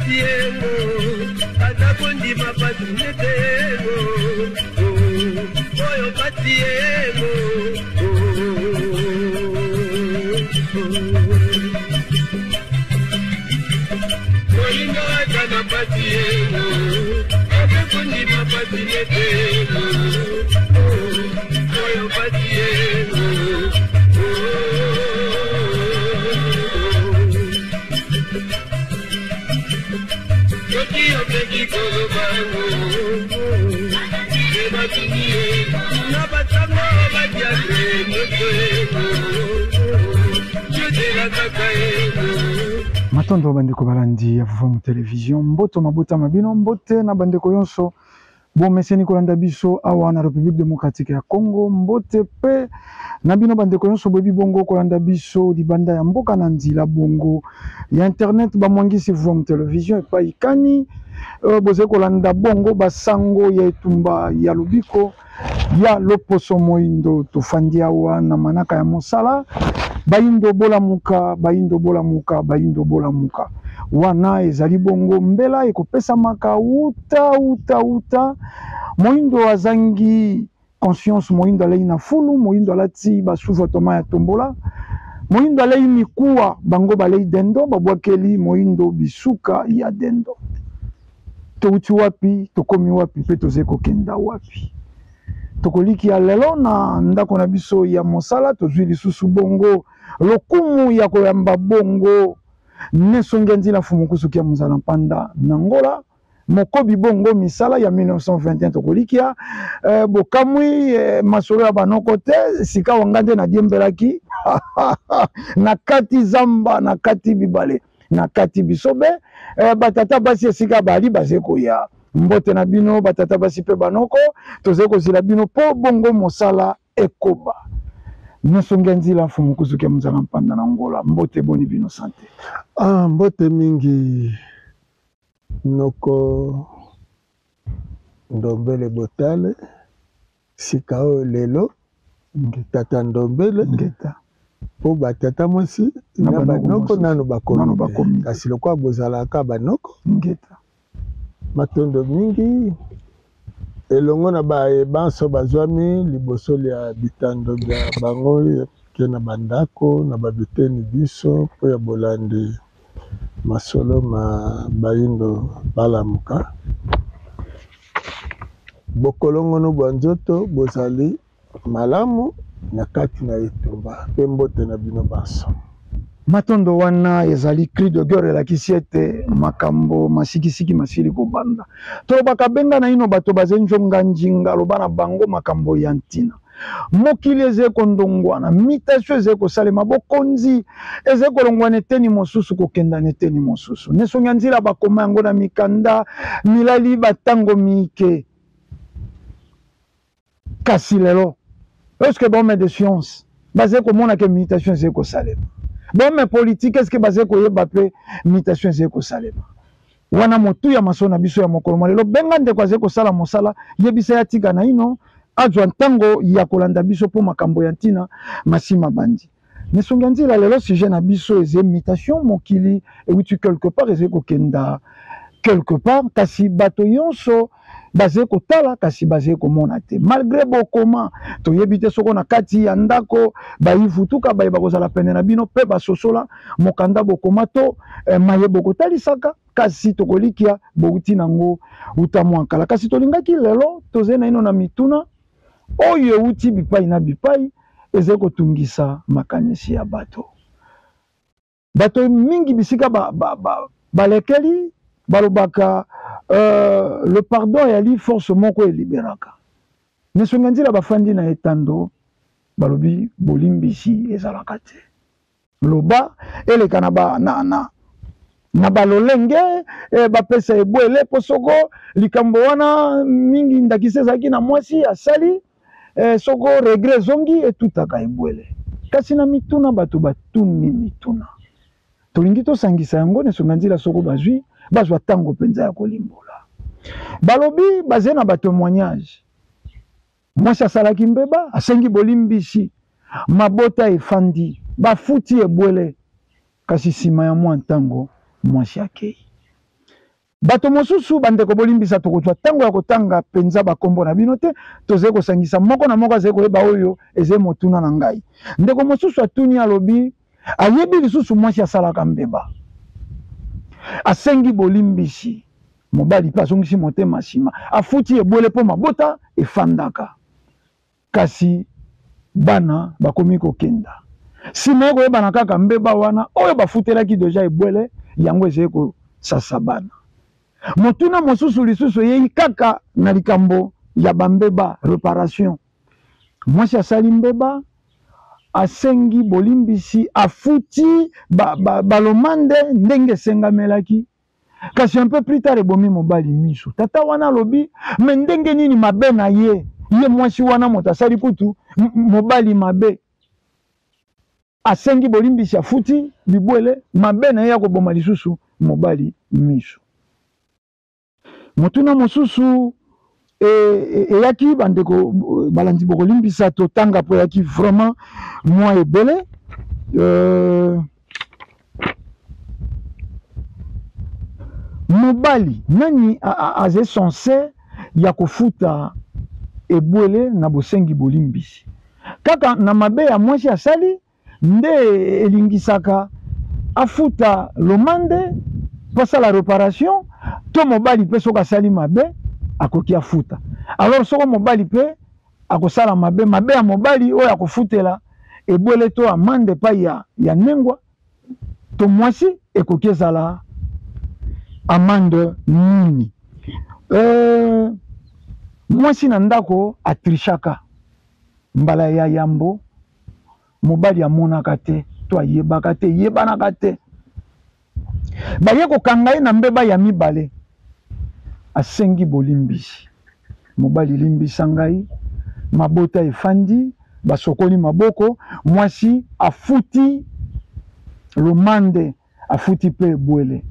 pasi yengo aza kondima pasi nete yengo oyo pasi yengo. Moyindo aza na pasi yengo aza kondima pasi nete yengo oyo pasi yengo. Soki opeki koloba yango ebatuni ye na basango badiatre nyonso yengo yozela kaka yengo. Matondo bandeko balandi ya Vuvamu Television, mboto mabota ma bino, mbote na bandeko yonso bomeseni kolanda biso awa na Republique Democratique ya Congo, mbote pe na bino bandeko yonso boyebi bongo kolanda biso libanda ya mboka na nzila bongo ya internet bamwangisi Vuvamu Television epai kani bozali kolanda bongo basango ya etumba ya lobiko ya loposo moindo. Tofandi awa na manaka ya mosala, bayindo bolamuka, bayindo bolamuka, bayindo bolamuka. Wana ezali bongo mbela ekopesamaka uta uta uta. Moindo azangi conscience, moindo alei na fulu, moindo alati basuva toma ya tombola, moindo alei mikuwa, bango balei dendo, babwakeli moindo bisuka ya dendo. Touti wapi, tokomi wapi, pe tozali kokenda wapi? Tokoliki ya lelo na ndako na biso ya mosala, tozwi lisusu bongo lokumu ya koyamba bongo Nesongi ya Nzila Mfumu Kusuki ya Mozala Mpanda na Ngola, mokobi bongo misala ya 1921. Tokolikia bokamwi masolo ya banoko te, sika wanga nde nadiembelaki na kati zamba, na kati bibale, na kati bisobe. Batata basi esika bali baze koya. Mbote na bino batata basi pe banoko, tozali kozela bino po bongo mosala ekoba. Nesongi ya Nzila Mfumu Kusuki ya Mozala Mpanda na Ngola, mbote boni bino sante? Mbote mingi noko Ndombele Botale, sika oyo lelo tata Ndombele Ngeta. Po batata mwasi na na banoko banoko mosusu. nano bakomi Nano te. bakomi te. Kasi lokola bozalaka banoko Ngeta. Matondo mingi elongo na baye banso bazwami liboso lya bitando bya bango ke na bandako na babiteni biso mpo ya bolandi masolo ma bayindo balamuka. Bokolongono bwa nzoto bozali malamu na kati na etumba mpe mbote na bino banso. Matondo wana ezali cri de guerre elakisi ete makambo masikisiki masili kobanda. Tolobaka benga na ino bato baze njonga njinga, loba na bango makambo ya ntina. Mokili eze kondongwana, mutation eze kosalema, bokonzi eze kolongwana eteni mosusu kokenda na eteni mosusu. Nesongi ya nzila bakoma yango na mikanda milali batango mike. Kasi lelo, est-ce que bon de science baze komona ke mutation eze kosalema? Bon politique, est-ce que baze koyeba pe mutation eze kosalema? Wana motu ya maso na biso ya mokolo mwa lelo, benga ndeko aze kosala mosala, yebisa ya tika na ino, azwa ntango ya kolanda biso po makambo ya ntina masima bandi. Nesongi ya nzila lelo sujet na biso eze mutation, mokili ewuti quelque part eze kokenda quelque part, kasi bato yonso baze kotala kasi baze komona te. Malgré bokoma toyebi te soko na kati ya ndako bayivutuka baye bakozala pene na bino pe basosola mokanda bokoma to maye bokotalisaka, kasi tokolikia bouti nango uta mwa kala. Kasi tolingaki lelo toze na ino na mituna oyo euti bipai na bipai eze kotungisa makanisi ya bato. Bato mingi bisika balekeli balobaka le pardon eyali force moko eliberaka. Nesongi nzila bafandi na etando balobi bolimbisi ezalaka te. Loba eleka na ba, na, na, na balolenge bapesa ebwele po soko likambo wana mingi ndakisa ezalaki na mwasi asali soko regret zongi etutaka ebwele. Kasi na mituna bato batuni mituna. Tolingi tosangisa yango nesonga nzila soko bazwi, bazwa tango mpenza ya kolimbola. Balobi baze na ba témoignage. Mwasi asalaki mbeba, asengi bolimbisi. Mabota efandi, bafuti ebwele. Kasi sima ya mwa ntango, mwasi akei. Bato mosusu, bandeko bolimbisa tokozwa ntango ya kotanga mpenza bakombo na bino te, tozali kosangisa moko na moko azali koyeba oyo ezali motuna na ngai. Ndeko mosusu atuni alobi ayebi lisusu mwasi asalaka mbeba, asengi bolimbisi, mobali mpe azongisi motema nsima, afuti ebwele mpo mabota efandaka. Kasi bana bakomi kokenda. Sima ye koyebana kaka mbeba wana oyo bafutelaki deja ebwele yango ezali kosasa bana. Motuna mosusu lisusu eyei kaka na likambo ya bambeba, reparation. Mwasi asali mbeba, asengi bolimbisi, afuti ba, ba, balomande ndenge esengamelaki. Kasi un peu plus tard ebomi mobali miso. Tata wana alobi mais ndenge nini mabe na ye, ye mwasi wana moto asali kutu mobali mabe, asengi bolimbisi afuti bibwele, mabe na ye ya koboma lisusu mobali miso. Motuna mosusu eyaki bandeko balandi bokolimbisa totanga mpo eyaki vraiment mwa ebele euh, mobali nani aze sense ya kofuta ebwele na bosengi bolimbisi kaka na mabe ya mwasi asali nde elingisaka afuta lomande mpo asala reparation to mobali mpe soki asali mabe akoki afuta alors soko mobali mpe akosala mabe mabe ya mobali oyo akofutela ebwele to amande epai ya, ya nengwa to mwasi ekoki ezala amande nini euh, mwasi na ndako atrichaka mbala ya yambo mobali amonaka te to ayebaka te eyebanaka te baye kokanga ye na mbeba ya mibale asengi bolimbisi mobali limbisa ngai mabota efandi basokoli maboko mwasi afuti lomande afuti mpe ebwele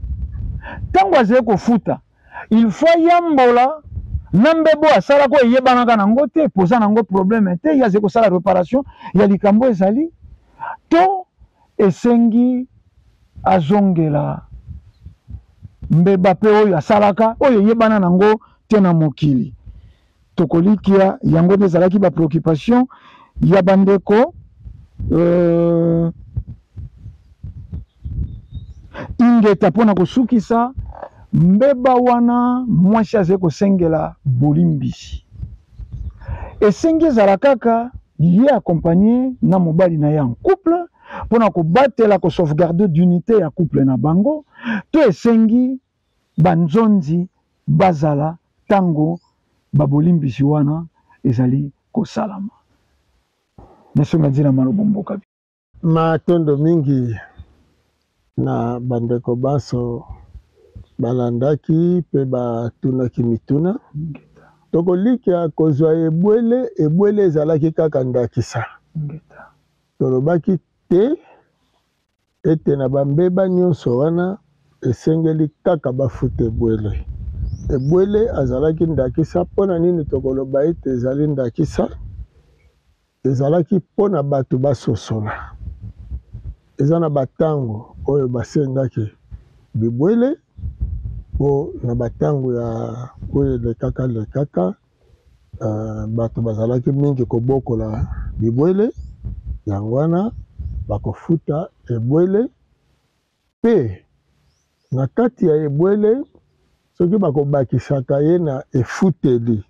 ntango azali kofuta il faut ayambola na mbebo asalaka oyo eyebanaka nango te poza nango problème te ye azali kosala reparation ya likambo ezali to esengi azongela mbeba mpe oyo asalaka oyo eyebana nango te na mokili Tokolikia yango nde ezalaki ba preoccupation ya bandeko euh, ingeta mpo na kosukisa mbeba wana mwasi azali kosengela bolimbisi esengi ezala kaka ye accompagne na mobali na ye en couple mpo na kobatela ko sauvegarder d'unité ya couple na bango to esengi banzonzi bazala tango ba bolimbisi wana ezali kosalama. Nasonga nzela malobo mboka. Matondo mingi na bandeko banso balandaki mpe batunaki mituna. Tokolikya kozwa ebwele. Ebwele ezalaki kaka ndakisa. Tolobaki te ete na bambeba nyonso wana esengeli kaka bafuta ebwele. Ebwele azalaki ndakisa. Mpo na nini tokoloba ete ezali ndakisa? Ezalaki mpo na bato basosola. Eza na batango oyo basengaki bibwele mpo na batango ya oyo elekaka lekaka. Uh, bato bazalaki mingi kobokola bibwele, yango wana bakofuta ebwele. Mpe na kati ya ebwele, soki bakobakisaka ye na efuteli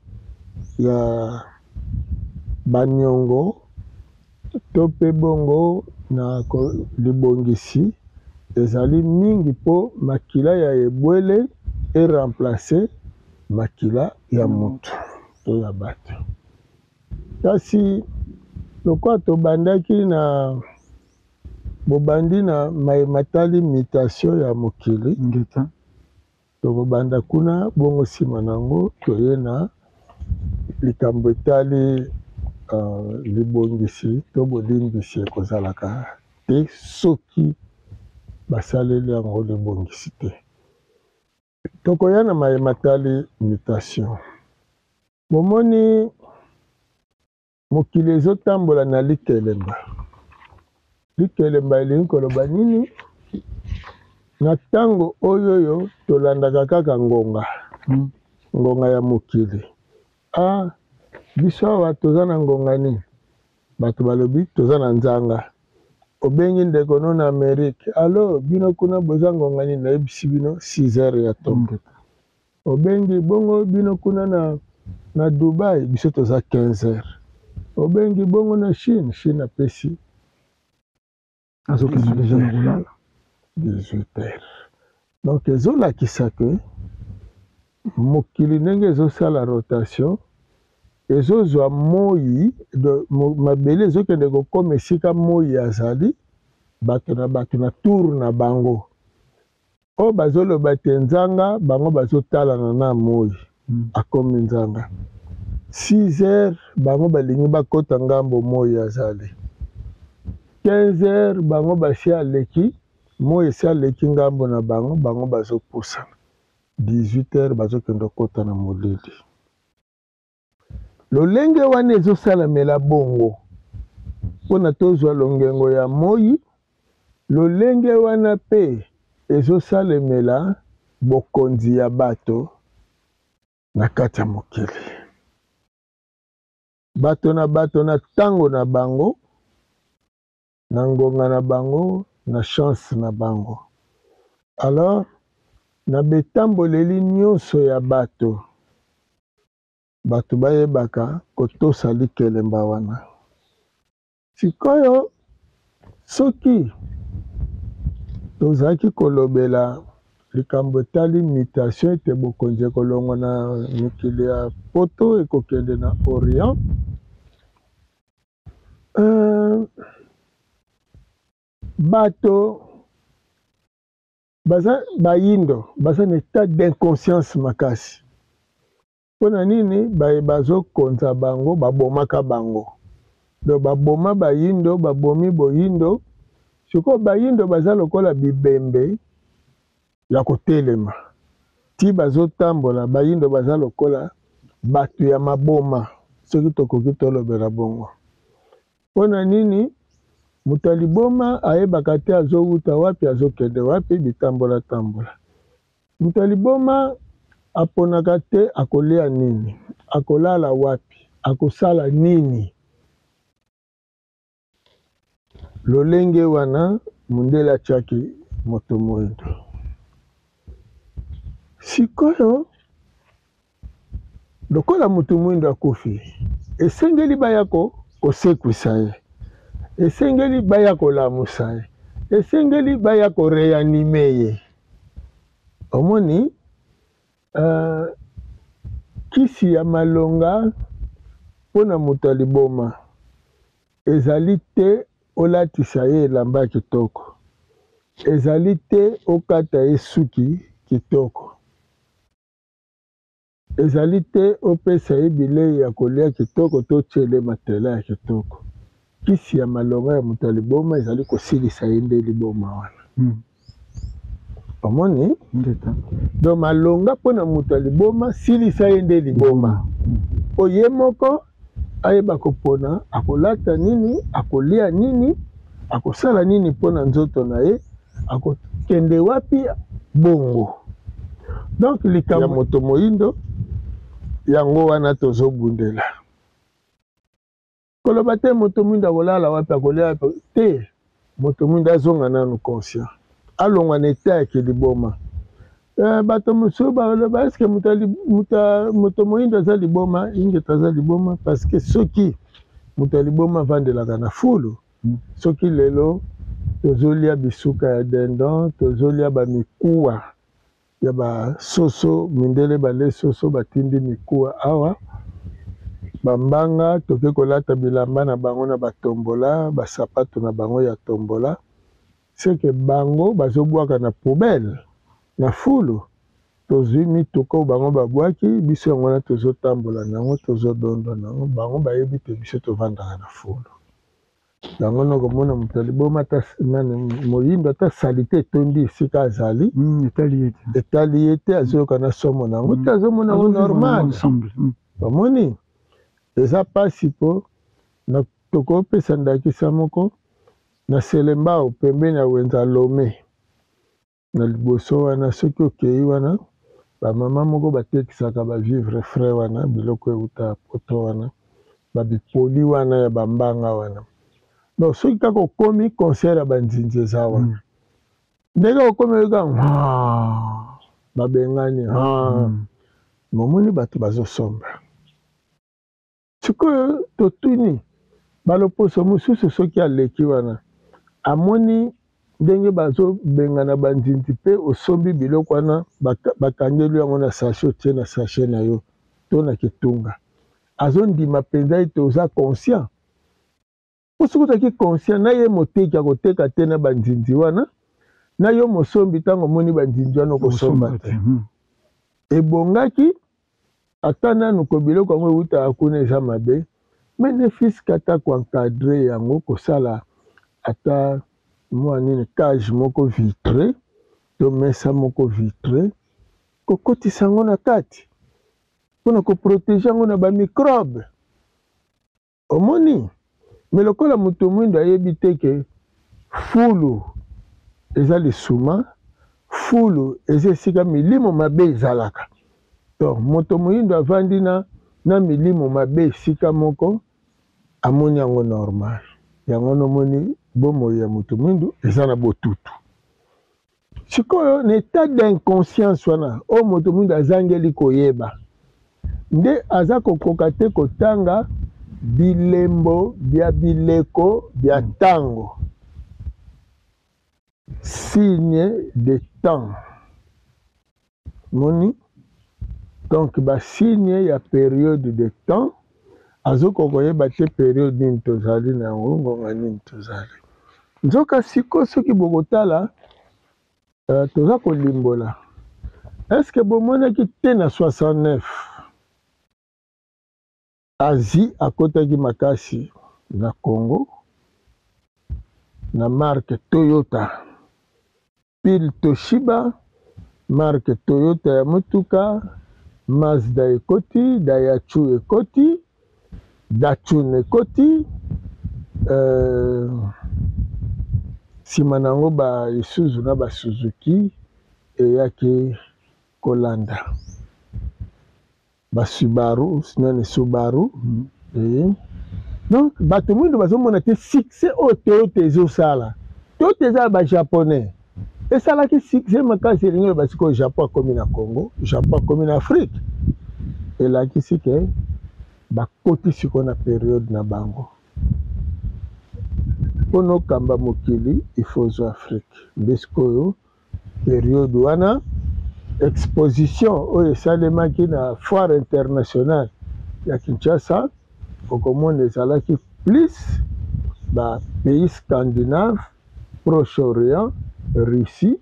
ya baniongo to mpe bongo na libongisi, ezali mingi mpo makila ya ebwele e remplacer makila ya moto to ya bato. Kasi lokola tobandaki na bobandi na maye matali mutation ya mokili, Ngeta. tokobanda kuna, bongo nsima na yango toye na likambo etali uh, libongisi to bolimbisi ekozalaka te soki basaleli yango libongisi te. Tokoya na maye matali mutation. Bomoni mokili ezotambola na likelemba. Likelemba elingi koloba nini? Na ntango oyo oyo tolandaka kaka ngonga, ngonga ya mokili. Ah, biso awa toza na ngonga nini? Bato balobi toza na nzanga. Obengi ndeko no na Amerique, alo bino kuna boza ngonga nini? Nayebisi bino 6 heures ya tongo. Obengi bongo bino kuna na Dubai, biso toza 15 heures. Obengi bongo na Chine, Chine apesi Azokende deja na kolala. 18 heures. Donc ezolakisa ke mokili ndenge ezosala rotation, ezozwa moi, mabele ezokende kokoma esika moi azali, bato na bato na tour na bango. Oyo bazoloba te nzanga, bango bazotalana na moi, akomi nzanga. 6 heures bango balingi bakota ngambo moi azali. 15 heures bango basi aleki, moi esi aleki ngambo na bango, bango bazopusana. 18 heures bazokende kokota na molili. Lolenge wana ezosalamela bongo mpona tozwa longengo ya moi, lolenge wana mpe ezosalemela bokonzi ya bato na kati ya mokili. Bato na bato na ntango na bango, na ngonga na bango, na chance na bango. Alors, na betamboleli nyonso ya bato, bato bayebaka kotosa likelemba wana. Sikoyo, soki tozalaki kolobela likambo etali mutation ete bokonzi ekolongwa na mikili ya poto ekokende na Orient, bato baza bayindo, baza na état d'inconscience makasi. Mpona nini? Baye bazokonza bango, babomaka bango. Donc baboma bayindo, babomi boyindo. Sikoyo bayindo baza lokola bibembe ya kotelema. Ti bazotambola, bayindo baza lokola bato ya maboma, soki tokoki tolobela bongo. Mpona nini? Moto ya liboma ayebaka te azowuta wapi, azokende wapi, bitambola tambola. Moto ya liboma aponaka te akolia nini, akolala wapi, akosala nini. Lolenge wana mundele atiaki moto moyindo. Sikoyo lokola moto moyindo akufi, esengeli baya kosekwisa ye, esengeli baya kolamusa ye, esengeli baya koreanimer ye. Omoni, kisi ya malonga mpona moto ya liboma ezali te olatisa ye elamba ya kitoko, ezali te okata ye suki kitoko, ezali te opesa ye bilei ya kolia kitoko to tiele matela ya kitoko. Kisi ya malonga ya moto ya liboma ezali kosilisa ye nde liboma wana. Omoni? Donc malonga mpona moto ya liboma, silisa ye nde liboma. Po ye moko ayeba kopona akolata nini, akolia nini, akosala nini mpona nzoto na ye, akokende wapi bongo. Donc likambo ya moto moyindo yango wana tozobundela. Koloba te moto moyindo akolala wapi, akolia wapi te. Moto moyindo azonga nanu conscient, alongwa na état ya kiliboma. Bato mosusu baloba est-ce que moto moyindo aza liboma? Ingeta aza liboma parce que soki moto ya liboma avandelaka na fulu, soki lelo tozolia bisuka ya dindon, tozolia bamikuwa ya basoso, mindele bale soso batindi mikuwa awa, bambanga toke kolata bilamba na bango na batombola, basapato na bango ya tombola, c'est que bango bazobwaka na poubelle na fulu. Tozwi mituka oyo bango babwaki biso, yango wana tozotambola nango, tozodondwa nango. Bango bayebi te biso tovandaka na fulu. Yango nakomona moto ya liboma ata nani moyindo ata saleté etondi esika azali, Etali ye te. Etali ye te, azoyoka na somo nango te, azomona yango normal. Ensemble. Omoni, eza mpasi mpo tokopesa ndakisa moko na Selembao, pembeni ya wenza Lome. Na liboso wana soki okeyi wana ba mama moko batekisaka ba vivre frais wana biloko ewuta poto wana ba bipoli wana ya ba mbanga wana donc soki kaka okomi concert ya ba nzinzi eza wana ndenge okomi oyoka babengani momoni bato bazosomba. Sikoyo totuni ba loposo mosusu soki aleki wana amoni ndenge bazo bengana ba nzinzi pe osombi biloko wana bakangeli yango na sachet otie na sachet na yo to na kitunga azo ndima penza ete oza conscient? Po soki ozalaki conscient na ye moteki akoteka te na ba nzinzi wana na yo mosombi tango omoni ba nzinzi wana okosomba te. Ebongaki ata nanu ko biloko yango ewutaka kuna eza mabe mais ne fut-ce qu'ata ko encadrer yango kosala ata mua nini cage moko vitre to mesa moko vitre kokotisa yango na kati pona ko proteger yango na ba microbes. Omoni? Mais lokola mutu muindu ayebi te que fulu eza lisuma, fulu eza esika milimo mabe ezalaka. Donc moto muindu avandi na na milimo mabe esika moko amoni yango normal. Yango wana omoni bomoi ya mutu muindu eza na botutu. Sikoyo na etat d'inconscience wana oyo moto muindu azangeli koyeba nde aza kokoka te kotanga bilembo bya bileko bya tango, signe de temps. Omoni? Donc ba signe ya periode de temps azokoka koyeba te periode nini tozali na yango, ngonga nini tozali. Nzoka siko soki bokotala uh, toza kolimbola est-ce que bomonaki te na 69 Asie akotaki makasi na Congo na marque Toyota Pile Toshiba, marque Toyota ya mutuka, Mazda ekoti, Daihatsu ekoti, Datsun ekoti, euh, sima na yango ba Isuzu na ba Suzuki eyaki kolanda. Ba Subaru, nani Subaru, mm. Donc bato mwindo bazomona te succès oyo Toyota ezosala. Toyota eza ya ba japonais. Esalaki succès makasi elingi loba sikoyo Japon akomi na Congo, Japon akomi na Afrique. Elakisi ke bakoti sikoyo na periode na bango. Mpo nokamba mokili il faut ozwa Afrique. Nde sikoyo Periode wana, exposition oyo esalemaki na foire internationale ya Kinshasa, okomona ezalaki plus ba pays scandinaves, Proche-Orient, Russie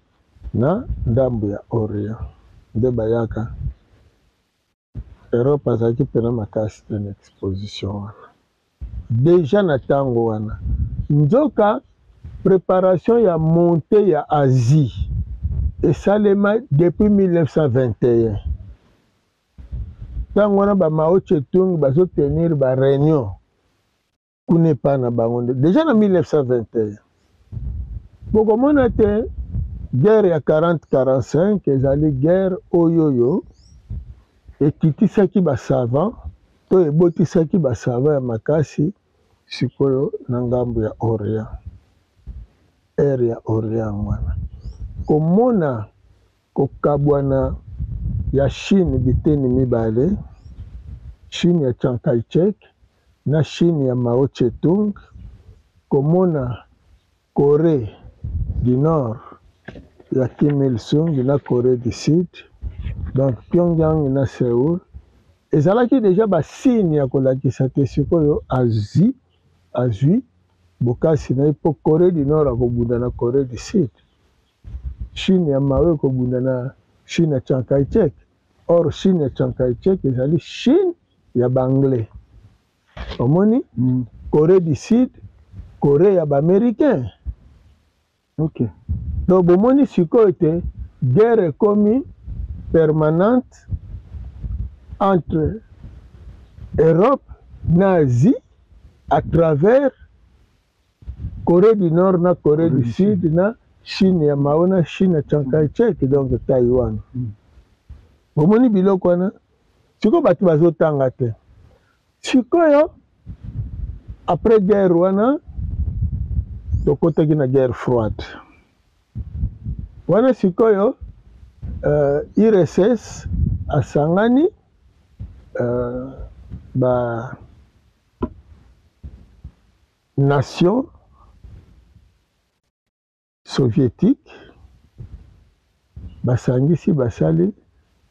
na ndambu ya Orient nde bayaka. Europe azalaki pena makasi te na exposition wana dejà na tango wana nzoka preparation ya montee ya Asie esalema depuis 1921 tango wana ba Mao Tse Tung bazo tenir ba reunion kuna epa na bango nde dejà na 1921 bokomona te guerre ya 40 45 ezali guerre oyoyo ekitisaki ba savant to ebotisaki ba savant ya makasi sikoyo na ngambo ya Orient ère ya Orient wana komona kokabwana ya Chine biteni mibale Chine ya Chiang Kai-shek na Chine ya Mao Tse-tung, komona Coree du Nord ya Kim Il-sung na Coree du Sud, donc Pyongyang na Seoul, ezalaki dejà ba signes ya kolakisa te sikoyo Asie azui bokasi na ye mpo Coree du Nord akobunda na Coree du Sud, Chine ya Mao ekobunda na Chine ya Chiang Kai-shek, or Chine ya Chiang Kai-shek ezali Chine ya ba anglais omoni mm. Coree du Sud Coree ya ba américain okay. Donc bomoni sikoyo te guerre ekomi permanente entre Europe na Asie à travers Corée du Nord na Corée du Sud na. Chine ya Mao na Chine ya Chiang Kai-shek, donc Taïwan. Bomoni biloko wana, sikoyo bato bazotanga te. Sikoyo après guerre wana, tokotaki na guerre froide wana. Sikoyo URSS asangani ba nation soviétique, basangisi, basali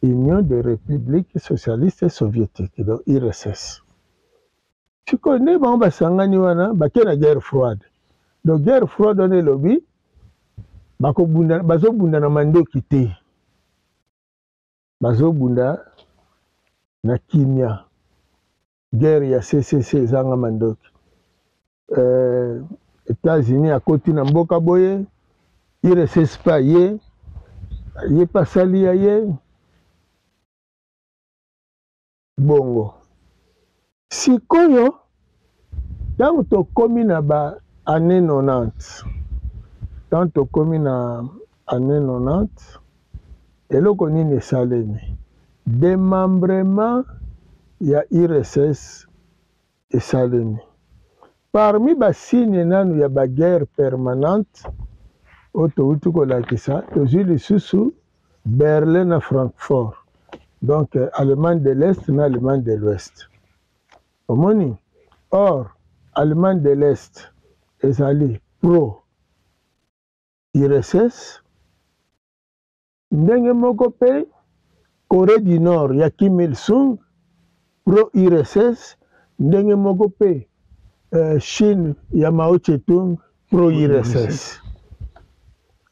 Union des républiques socialistes soviétiques, donc URSS. Sikoyo nde bango basangani wana, bake na guerre froide. Donc guerre froide wana elobi bakobunda, bazobunda na mandoki te, bazobunda na kimia. Guerre ya CCC ezanga mandoki. États-Unis akoti na mboka boye, URSS mpe aye, ye mpe asali ya ye bongo. Sikoyo ntango tokómi na ba année 90, ntango tokómi na année 90, eloko nini esalemi? Démembrement ya URSS esalemi. Parmi basigne nanu ya baguerre permanente oyo touti kolakisa, tozwi lisusu Berlin na Francfort, donc Allemagne de l'Est na Allemagne de l'Ouest. Omoni, or Allemagne de l'Est ezali pro URSS, ndenge moko mpe Corée du Nord ya Kim Il Sung pro URSS, ndenge moko mpe Chine ya Mao Tse-tung pro URSS.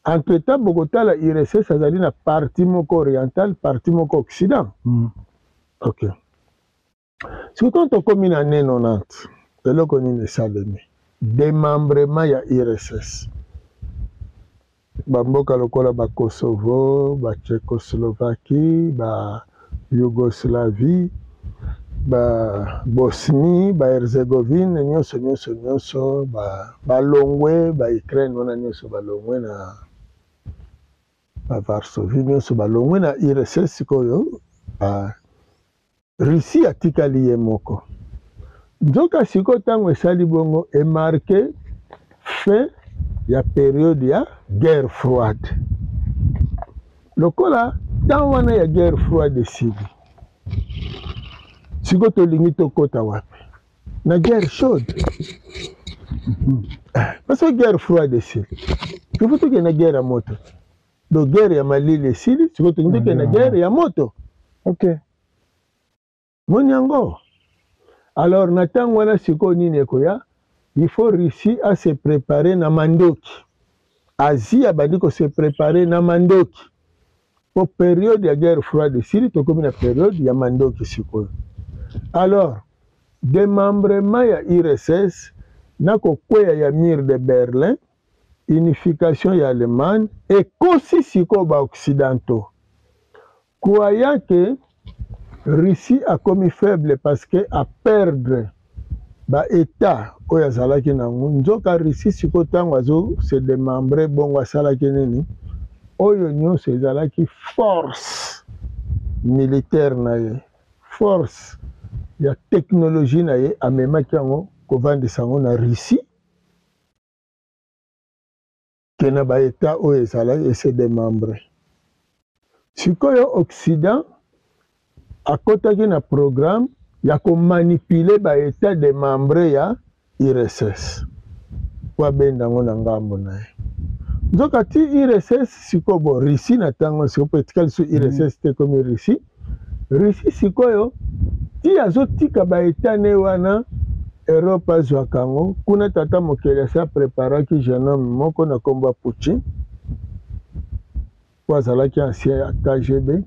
Entre temps bokotala URSS azali na partie moko orientale, partie moko occident. Ok, surtout tokomi na année 90, eloko nini esalemi? Démembrement ya URSS. Bamboka lokola bakosovo, batchécoslovaquie, bayougoslavie, babosnie, baherzégovine, nyonso nyonso nyonso balongwe, baukraine wana nyonso balongwe na bavarsovie, nyonso balongwe na URSS. Sikoyo Russie atikali ye moko. Nzoka sikoyo ntango esali bongo, emarquer fin ya période ya guerre froide. Lokola ntango wana ya guerre froide esili, sikoyo tolingi tokɔta wapi? Na guerre chaude, parce que guerre froide esili, il faut tokende na guerre ya moto. Donc guerre ya malili esili, sikoyo tolingi tokende na guerre ya moto. Moni yango. Alors na ntango wana sikoyo nini ekoya? Il faut Russie ase préparer na mandoki, Asie abandi kose préparer na mandoki, po période ya guerre froide esili, tokomi na période ya mandoki sikoyo. Alors démembrement ya URSS na kokweya ya mur de Berlin, unification ya Allemagne, ekosi sikoyo baoccidentaux, croyant que Russie akomi faible parce que aperdre baétat oyo azalaki nango. Nzoka Russie sikoyo ntango azo se démembrer bongo, asalaki nini? Oyo nyonso ezalaki force militaire na ye, force ya technologie na ye, amemaki yango kovandisa yango na Russie ke na baétat oyo ezalaki ese démembré. Sikoyo Occident akɔtaki na programme ya komanipuler baétat démembré ya URSS po abenda yango na ngambo na ye. Nzoka ti URSS sikoyo, bo Russie na ntango sikoyo, mpo etikali so URSS te, ekomi Russie. Russie sikoyo ti azotika baétat ne wana, Europe azwaka yango kuna. Tata mokeli asi apreparaki jeune homme moko na nkombo ya Poutine, po azalaki ancien ya KGB,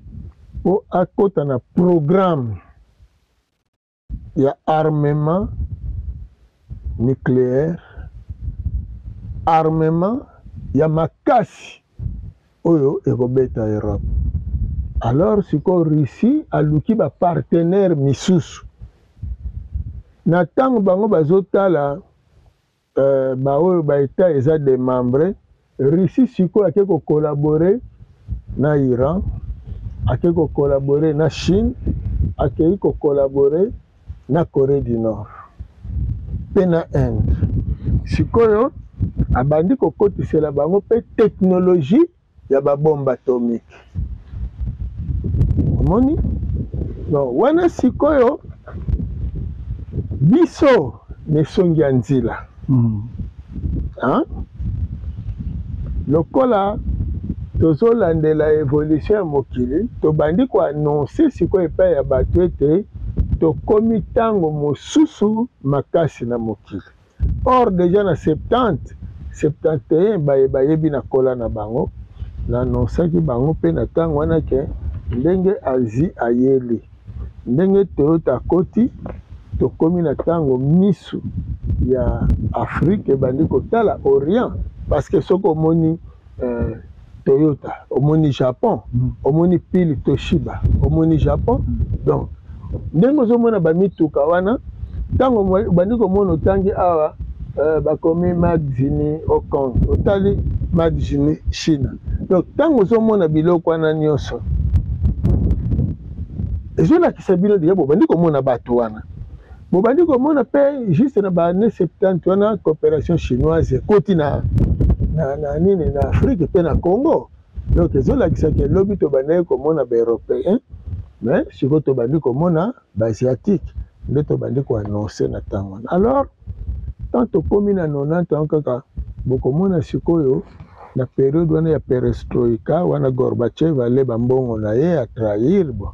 mpo akɔta na programme ya armement nucléaire, armement ya makasi oyo ekobeta Europe. Alors sikoyo Russie aluki bapartenaire misusu. Na ntango bango bazotala baoyo baétat eza démembré. Russie sikoyo ake ko collaborer na Iran, ake ko collaborer na Chine, akei ko collaborer na Corée du Nord mpe na Inde. Sikoyo abandi kokotisela bango mpe technologie ya ba bombe atomique. Omoni? Donc wana sikoyo biso na esongi ya nzila Hein? Lokola tozolandela evolution ya mokili, tobandi ko annoncer sikoyo epai ya bato ete tokomi ntango mosusu makasi na mokili. Or dejà na 70, 71 baye bayebi na kola na bango, na annoncaki bango mpe na ntango wana ke ndenge Asie ayeli, ndenge Toyota akoti, tokomi na ntango misu ya Afrique ebandi kotala Orient parce que soki omoni euh, Toyota, omoni Japon, omoni pile Toshiba, omoni Japon, donc ndenge ozomona bamituka wana ntango obandi komona otangi awa euh, bakomi Magzini Hong otali Magzini China, donc ntango ozomona biloko wana nyonso ezolakisa bino deja bobandi komona bato wana bobandi komona mpe juste na ba année 70 wana coopération chinoise ekoti na, na, na nini na Afrique mpe na Congo. Donc ezolakisa ke lobi tobandaki komona ba européen mais sikoyo tobandi komona ba asiatique nde tobandi koannonce na ntango wana. Alors tant tokomi na 90 yango kaka bokomona sikoyo na periode wana ya perestroïka wana Gorbatchev aleba mbongo na ye a trahir, bon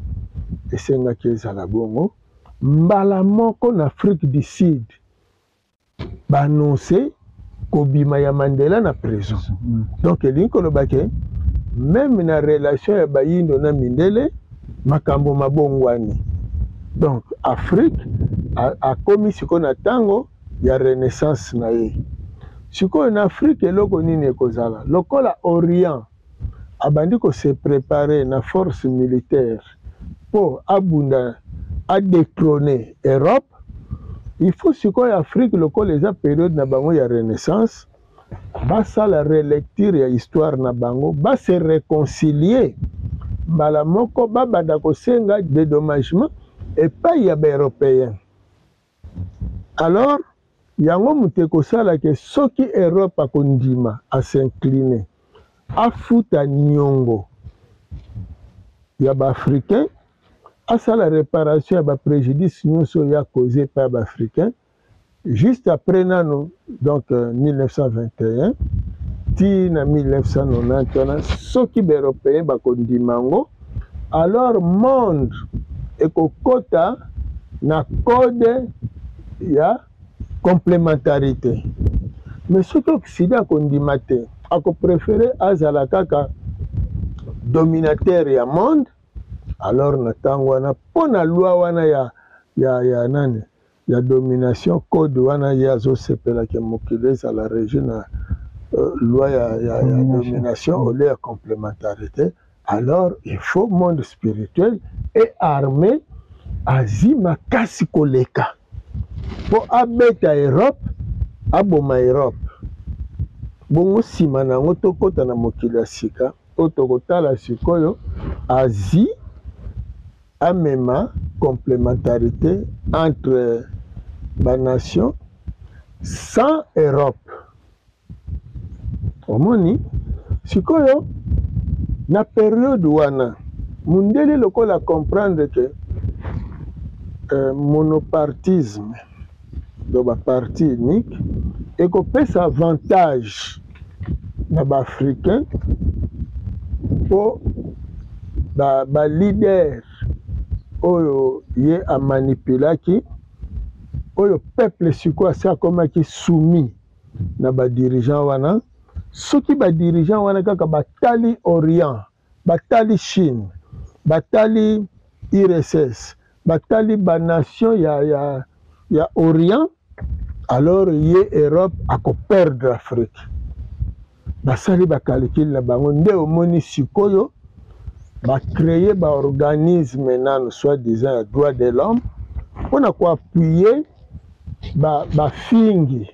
esengaki ezala bongo mbala moko na Afrique du Sud ba annonce kobima ya Mandela na prison. Donc elingi koloba ke meme na relation ya bayindo na mindele makambo mabongwani. Donc Afrique akomi sikoyo na ntango ya renaissance na ye. Sikoyo na Afrique eloko nini ekozala? Lokola Orient abandi ko se preparer na force militaire mpo abunda a detrôner Europe, il faut sikoyo Afrique lokola eza periode na bango ya renaissance basala relecture ya histoire na bango, ba se reconcilier mbala moko, babanda kosenga dédommagement epai ya ba européen. Alors yango moto ekosala ke soki Europe akondima a s'incliner afuta niongo ya ba africain, asala reparation ya ba prejudice nyonso oyo ya cause epai ya ba africain juste après nano donc 1921 ti na 1990 wana soki ba européen bakondima yango, alors monde ekokota na code ya complémentarité. Mais soki Occident akondima te, akopréféré azala kaka dominateur ya monde, alors na ntango wana mpo na loi wana ya, ya, ya nani ya domination code wana ye azosepelaka mokili ezala régi na loi ya domination au lieu ya complémentarité, alors il faut monde spirituel et armé azi makasi koleka mpo abeta Europe, aboma Europe. Bongo nsima na yango tokɔta na mokili ya sika oyo tokotala sikoyo Asie amema complémentarité entre banation sans Europe. Omoni sikoyo na periode wana mundele lokola comprendre que monopartisme donc baparti unique ekopesa avantage na baafricain mpo baleader oyo ye amanipulaki oyo peuple sikoyo asi akomaki soumis na badirigeant wana. Soki badirigeant wana kaka batali Orient, batali Chine, batali URSS, batali banation ya Orient, alors ye Europe akoperdre Afrique. Basali bacalcul na bango nde omoni sikoyo bacréer baorganisme nano soi-disant ya droit de l'homme mpona koappuyer bafingi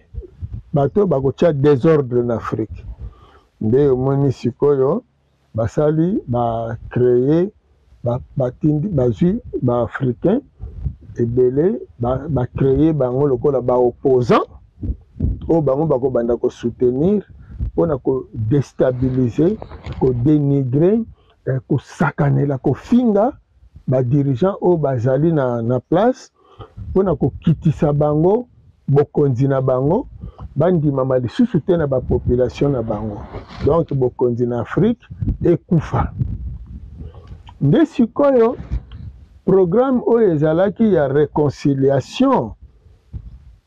bato bakotia désordre na Afrique. Nde omoni sikoyo basali ba cree batindi bazwi ba africain ebele ba cree bango lokola ba opposant oyo bango bakobanda ko soutenir mpona ko destabiliser, ko denigrer, kosakanela, kofinga ba dirigeants oyo bazali na place mpona kokitisa bango bokonzi na bango, bandimama lisusu te na ba population na bango. Donc bokonzi na Afrique ekufa. Nde sikoyo programme oyo ezalaki ya reconciliation,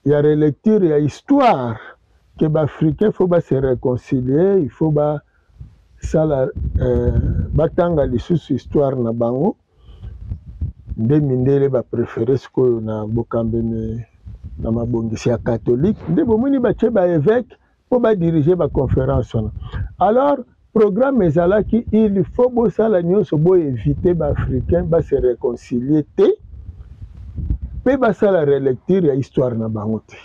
ya relecture ya histoire, que ba africains faut ba se reconcilier, il faut ba sala batanga lisusu histoire na bango. Nde mindele ba prefere sikoyo na bokambemi na mabongisi ya catholique, nde bomoni batie ba évêque mpo ba diriger ba conférence wana. Alors programme ezalaki il faut bosala nyonso bo éviter ba africains ba se réconcilier te mpe basala relecture ya histoire na bango te.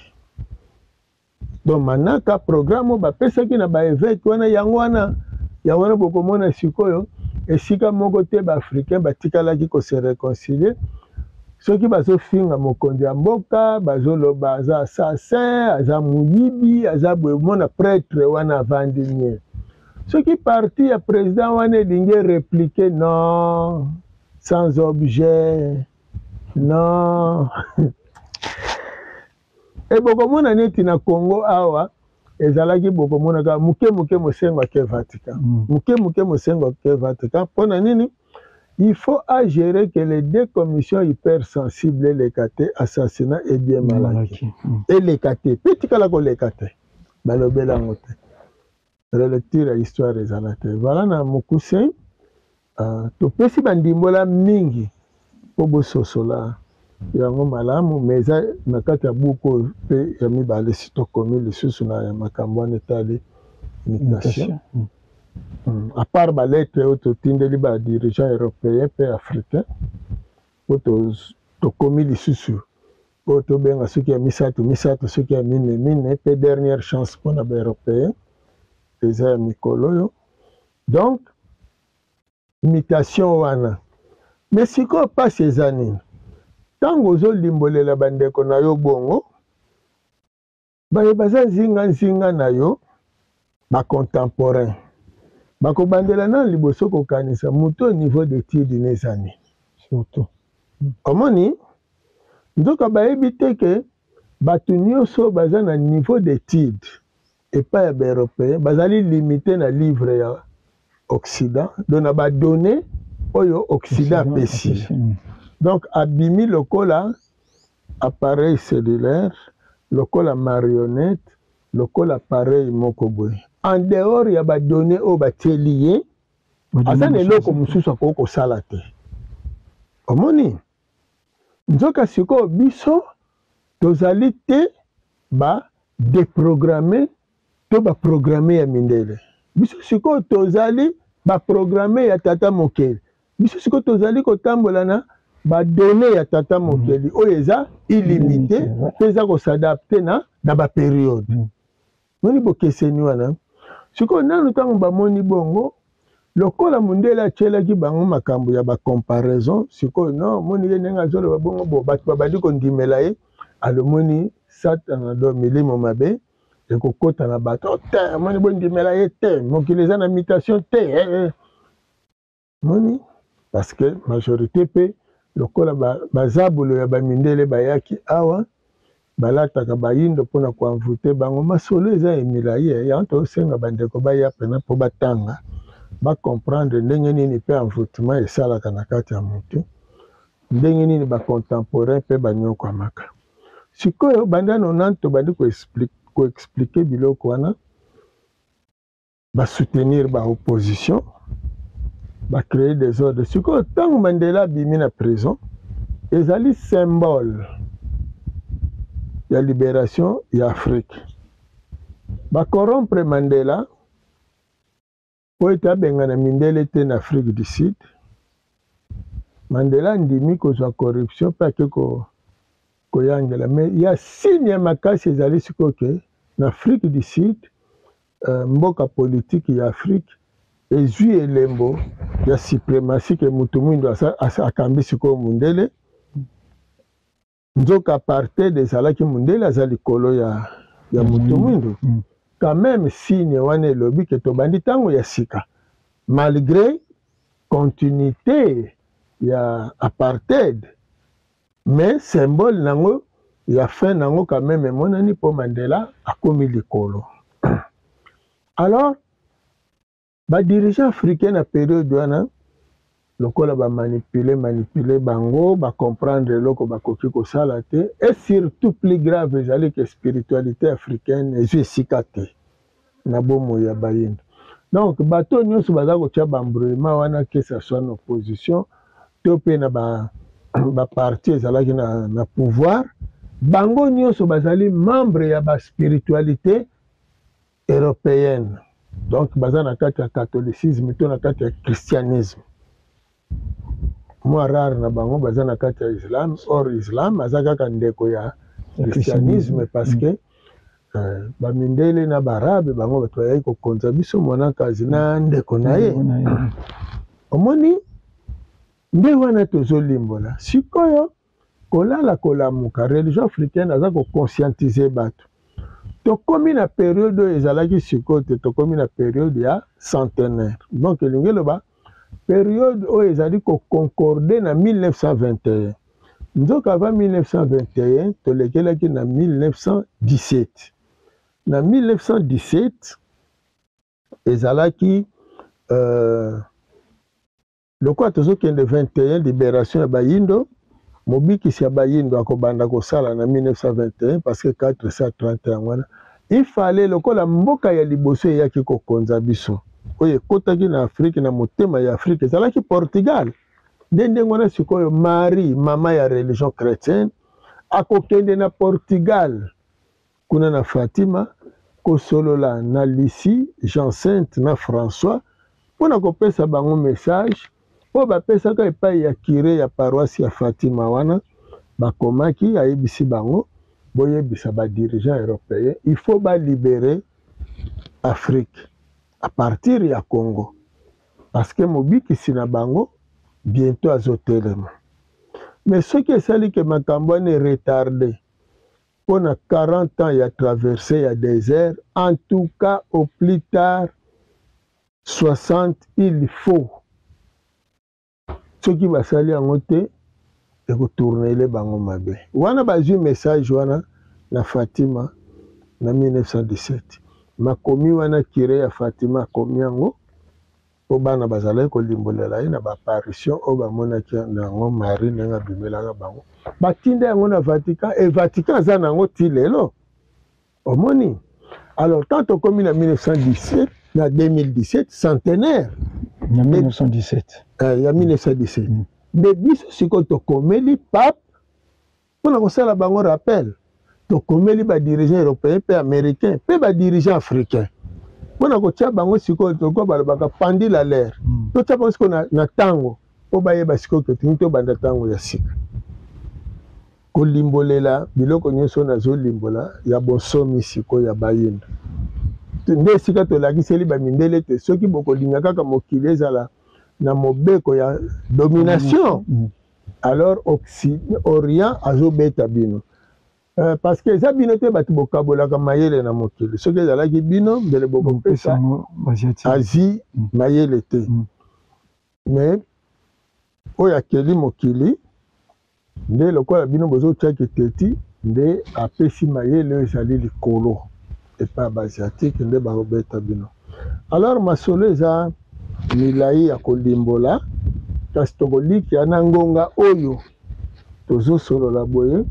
Donc manaka programme oyo bapesaki na ba évêque wana, yango wana, yango wana bokomona sikoyo esika moko te ba africain batikalaki ko se réconcilier. Soki bazofinga mokonzi ya mboka, bazoloba aza assassin, aza moyibi, aza boye, mona prêtre wana avandi nie. Soki parti ya président wana elingi répliquer, non, sans objet, non. E bokomona neti na Congo awa ezalaki, bokomona kaka moke moke Mosengo ake Vatican, moke moke Mosengo ake Vatican. Mpona nini? Il faut à gérer que les deux commissions hypersensibles eleka te, assassinat et bien malaki eleka te, mpe tikala koleka te, balobela yango te, relecture ya histoire ezala te. Voilà na mokuse. Topesi bandimbola mingi mpo bososola yango malamu, mais eza na kati ya buku oyo mpe ya mibale si tokomi lisusu na makambo wana etali mutation. À part balettre oyo totindeli badirigeant européen mpe africain, po tokomi lisusu oyo tobenga soki ya misato misato, soki ya mine mine, mpe dernière chance mpona baeuropéen eza ya mikolo oyo. Donc mutation wana, mais sikoyo mpasi eza nini? Ntango ozolimbolela bandeko na yo bongo, baye baza nzinga nzinga na yo, bacontemporain, bakobandela nano liboso kokanisa moto oyo niveau d'étude na eza nini. Surtout omoni nzoka bayebi te ke bato nyonso baza na niveau d'étude epai ya baeuropéen bazali limité na livre ya Occident, donc na badonnées oyo Occident apesi. Donc abimi lokola appareil cellulaire, lokola marionnette, lokola appareil moko boye en dehors ya badonnées oyo batieli ye, aza na eloko mosusu akoki kosala te. Omoni nzoka sikoyo biso tozali te ba déprogrammé to baprogramme ya mindele. Biso sikoyo tozali baprogramme ya tata mokeli. Biso sikoyo tozali kotambola na badonnées ya tata mokeli oyo eza illimité mpe eza kos'adapter na bapériode. Moni bokeseni wana. Sikoyo nanu ntango bamoni bongo, lokola mondele atielaki bango makambo ya bacomparaison, sikoyo non, moni ye ndenge azoloba bongo, bo bato babandi kondimela ye. Alomoni satana do milimo mabe ekokota na bato te, omoni bondimela ye te, mokili eza na mutation te. Moni parce que majorité mpe lokola bazabolo ya bamindele bayaki awa, balataka bayindo mpona koenvoûter bango. Masolo eza ya milai, yango tosenga bandeko baya pena mpo batanga, bacomprendre ndenge nini mpe envoûtement esalaka na kati ya motu, ndenge nini bacontemporain mpe banyokwamaka. Sikoyo banda nonante tobandi koexpliquer biloko wana, basoutenir baopposition, bacréer désordre. Sikoyo ntango Mandela abimi na prison, ezali symbole ya libération ya Afrique. Bacorrompre Mandela po ete abengana mindele te na Afrique du Sud. Mandela andimi kozwa corruption mpe ake koyangela. Mais ya signe ya makasi ezali sikoyo ke na Afrique du Sud. Mboka politique ya Afrique ezwi elembo ya suprematie ke mutu mwindu akambi sikoyo mundele. Nzoka apartheid ezalaki mundele aza likolo ya mutu mwindu. Quand même signe wana elobi ke tobandi ntango ya sika malgré continuité ya apartheid, mais symbole nango ya fin nango quand même emonani mpo Mandela akomi likolo. Alors badirigeant africain na période wana, lokola bamanipule manipule bango, bacomprendre eloko bakoki kosala te. Et surtout, plus grave ezali ke spiritualité africaine ezwi esika te na bomoi ya bayindo. Donc bato nyonso baza kotia baembrouillement wana, que ça soit na opposition to mpe na baparti ezalaki na pouvoir, bango nyonso bazali membre ya baspiritualité européenne. Donc baza na kati ya catholicisme to na kati ya christianisme. Mwa rare na bango baza na kati ya islam. Or islam aza kaka ndeko ya christianisme, parce que bamindele na baarabe, bango bato bayaki kokonza biso, mwanakazi na ndeko na ye. Omoni nde wana tozolimbola sikoyo kolala kolamuka, religion africaine aza koconscientiser bato. Tokomi na période oyo ezalaki sikoyo te, tokomi na période ya centenaire. Donc elingi eloba période oyo ezali koconcorde na 1921. Nzoka avant 1921, tolekelaki na 1917. Na 1917 ezalaki lokola tozokende 21, libération ya bayindo. Mobikisi ya bayindo akobanda kosala na 1921, parce que 430 yango wana ifale. Lokola mboka ya liboso eyaki kokonza biso, oyo ekotaki na Afrike, na motema ya Afrike, ezalaki Portugal. Nde ndenge wana sikoyo Marie, mama ya religion chrétienne, akokende na Portugal kuna na Fatima kosolola na Lucie, Jean-Sainte na François mpona kopesa bango message oyo bapesaka epai ya curé ya paroisse ya Fatima. Wana bakomaki, ayebisi bango: boyebisa badirigeant européen, il faut balibérer Afrique à partir ya Congo, parce que mobikisi na bango bientôt azotelema. Mais soki esali ke makambo wana eretarde mpona 40 ans ya traversée ya désert, en tout cas au plus tard 60, il faut soki basali yango te, ekotournele bango mabe. Wana bazwi message wana na Fatima na 1917. Makomi wana, curé ya Fatima akomi yango mpo bana bazalaki kolimbolela ye na baapparition oyo bamonaki yango, Marie ndenge abimelaka bango. Batinda yango na Vatican e Vatican aza na yango ti lelo. Omoni, alors tant tokomi na 1917, na 2017, centenaire. Na 1917. Ya 1917 nde biso sikoyo tokomeli pape mpona kosala bango rappel. Tokomeli badirigeant européen mpe américain mpe badirigeant africain mpona kotia bango sikoyo, lokola balobaka pendule à l'heure, totia bango sikoyo na ntango mpo bayeba sikoyo ke tingi tobanda ntango ya sika. Kolimbolela biloko nyonso nazolimbola ya bonsomi sikoyo ya bayindo, nde esika tolakiseli bamindele te soki bokolinga kaka mokili ezala na mobeko ya domination, alors Occident, Orient azobeta bino, parce que eza bino te bato bokabolaka mayele na mokili. Soki ezalaki bino, mbele bokopesa Asie mayele te. Mais oyo akeli mokili nde lokola bino bozotiaki teti, nde apesi mayele oyo ezali likolo epai ya baasiatique, nde bakobeta bino. Alors masolo eza milai ya kolimbola, kasi tokolikia na ngonga oyo tozosolola boye,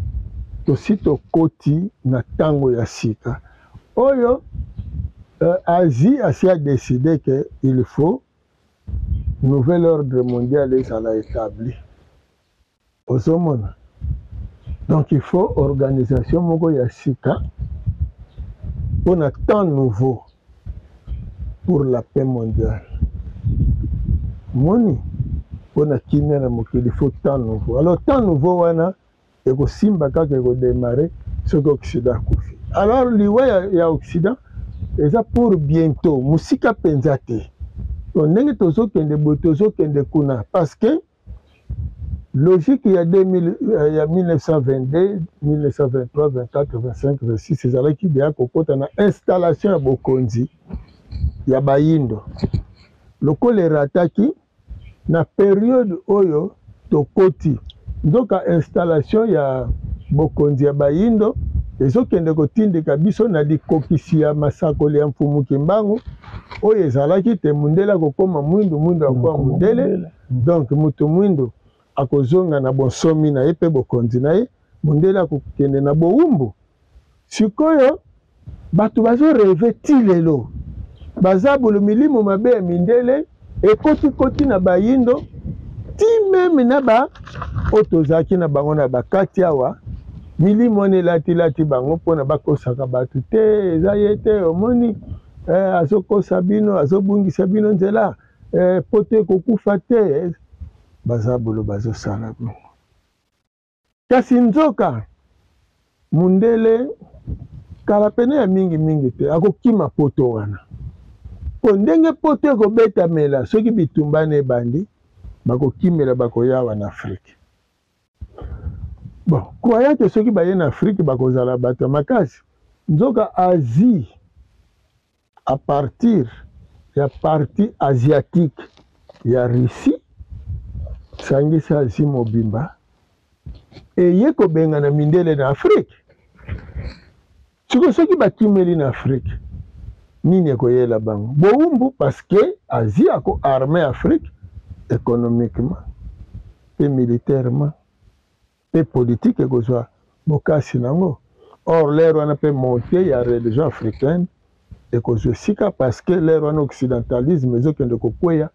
tosi tokoti na ntango ya sika oyo Asie asi adécidé ke il faut nouvel ordre mondial ezala établi. Ozomona, donc il faut organisation moko ya sika mpona temps nouveau pour la paix mondiale. Moni, mpona kimia na mokili, il faut temps nouveau. Alors temps nouveau wana ekosimba kaka, ekodémarrer soki Occident akufi. Alors liwa ya Occident Eza pour bientot, mosika mpenza te. Donc ndenge tozokende boye, tozokende kuna parce que logique ya 2000, ya 1922, 1923, 24, 25, 26 ezalaki deya kokota na installation ya bokonzi ya bayindo. Lokola erataki na periode oyo tokoti, nzoka installation ya bokonzi ya bayindo ezokende kotindika biso na likokisi ya masakoli ya Mfumu Kimbangu oyo ezalaki te mundele akokoma mwindu, mwindu akokoma mundele. Donc moto mwindu akozonga na bonsomi na ye mpe bokonzi na ye, mundele akokende na bowumbu. Sikoyo bato bazo reve ti lelo, bazabulu milimo mabe ya mindele ekoti-koti na bayindo ti meme na ba oyo tozalaki na bango na bakati awa, milimo wana elati-lati bango mpona bakosaka bato te, eza ye te, omoni azokosa bino, azobungisa bino nzela, poto ekokufa te, bazabulu bazosala bongo. Kasi nzoka mundele kala pene ya mingi mingi te akokima poto wana, po ndenge poto ekobetamela soki bitumba na ebandi, bakokimela bakoyawa na Afrique. Bon, croyant que soki baye na Afrique bakozala bato ya makasi, nzoka Asie à partir ya partie asiatique ya Russie, sangisa Asie mobimba eye kobengana mindele na Afrique. Sikoyo soki bakimeli na Afrique, nini ekoyela bango? Bowumbu, parce que Asie ako armer Afrique économiquement et militairement pe politique ekozwa bokasi nango. Or l'heure wana pe montee ya religion africaine ekozwa esika, parce que l'heure wana occidentalisme ezokende kokweya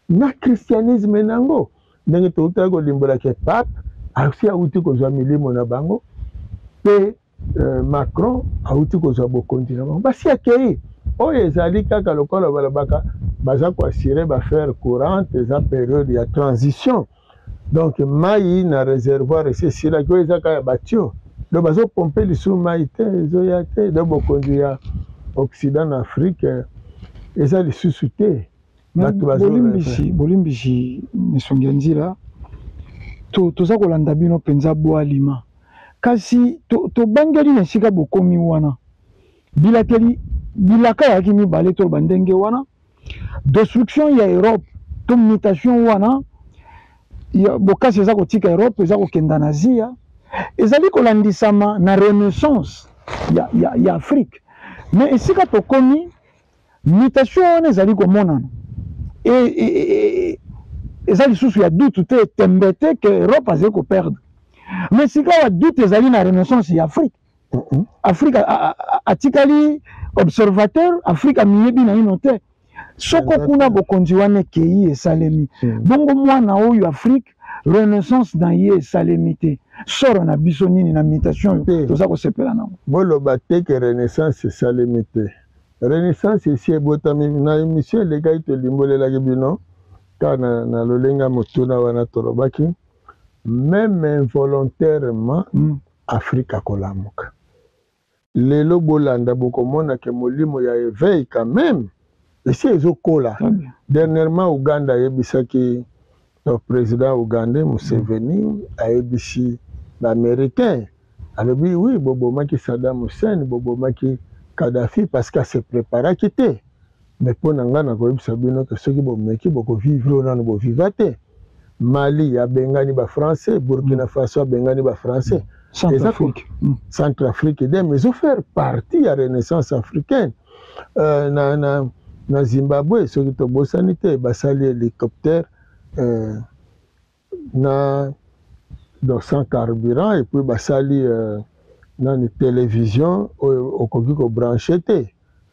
na christianisme nango, ndenge toutaki kolimbola ke pape asi awuti kozwa milimo na bango pe Macron awuti kozwa bokonzi na bango, basi akei. Oyo ezali kaka lokola balobaka baza ko assurer ba affaires courantes, eza periode ya transition. Donc mai na reservoir esi esilaki, oyo eza kaka ya batio, donc bazo pomper lisusu mai te, ezoya te. Donc bokonzi ya Occident na Afrique eza lisusu te. Bato bazo Bolimbisi, bolimbisi Nsongi ya Nzila, toza kolanda bino mpenza bwalima, kasi tobangeli na esika bokomi wana. Bilakeli, bilaka yaki mibale, toloba ndenge wana, destruction ya Europe to mutation wana ya bokasi eza kotika Europe, eza kokenda na Asia, ezali kolandisama na renaissance ya Afrique. Mais esika tokomi, mutation wana ezali komonana eza lisusu ya doute te, tembe te que Europe azali koperdre. Mais sika wa doute ezali na renaissance ya Afrique. Afrique atikali observateur, Afrique amiyebi na ino te. Soko kuna bokonzi wana ekei esalemi. Bongo mwana oyo Afrique renaissance na ye esalemi te. Soro na biso nini na mutation oyo toza kosepela nango? Boloba te ke renaissance esalemi te. Renaissance esi ebotami. Na émission elekaki tolimbolelaki bino kaka na lolenge ya motuna wana, tolobaki même involontairement Afrique akolamuka. Lelo bolanda bokomona ke molimo ya éveil quand même esi ezokola. Dernièrement Uganda ayebisaki, donc président ougandais Museveni ayebisi ba américain, alobi oui, bobomaki Saddam Hussein, bobomaki Kadhafi parce que se préparaki te, mais mpo na ngai nakoyebisa bino ke soki bomeki bokovivre oyo nanu boviva te. Mali abengani ba français, Burkina Faso abengani ba français, Centrafrique. Centrafrique idem, ezo faire partie ya renaissance africaine. Na Zimbabwe soki tobosani te, basali hélicoptère na donc sans carburant, et puis basali nani télévision oyo okoki kobrancher te.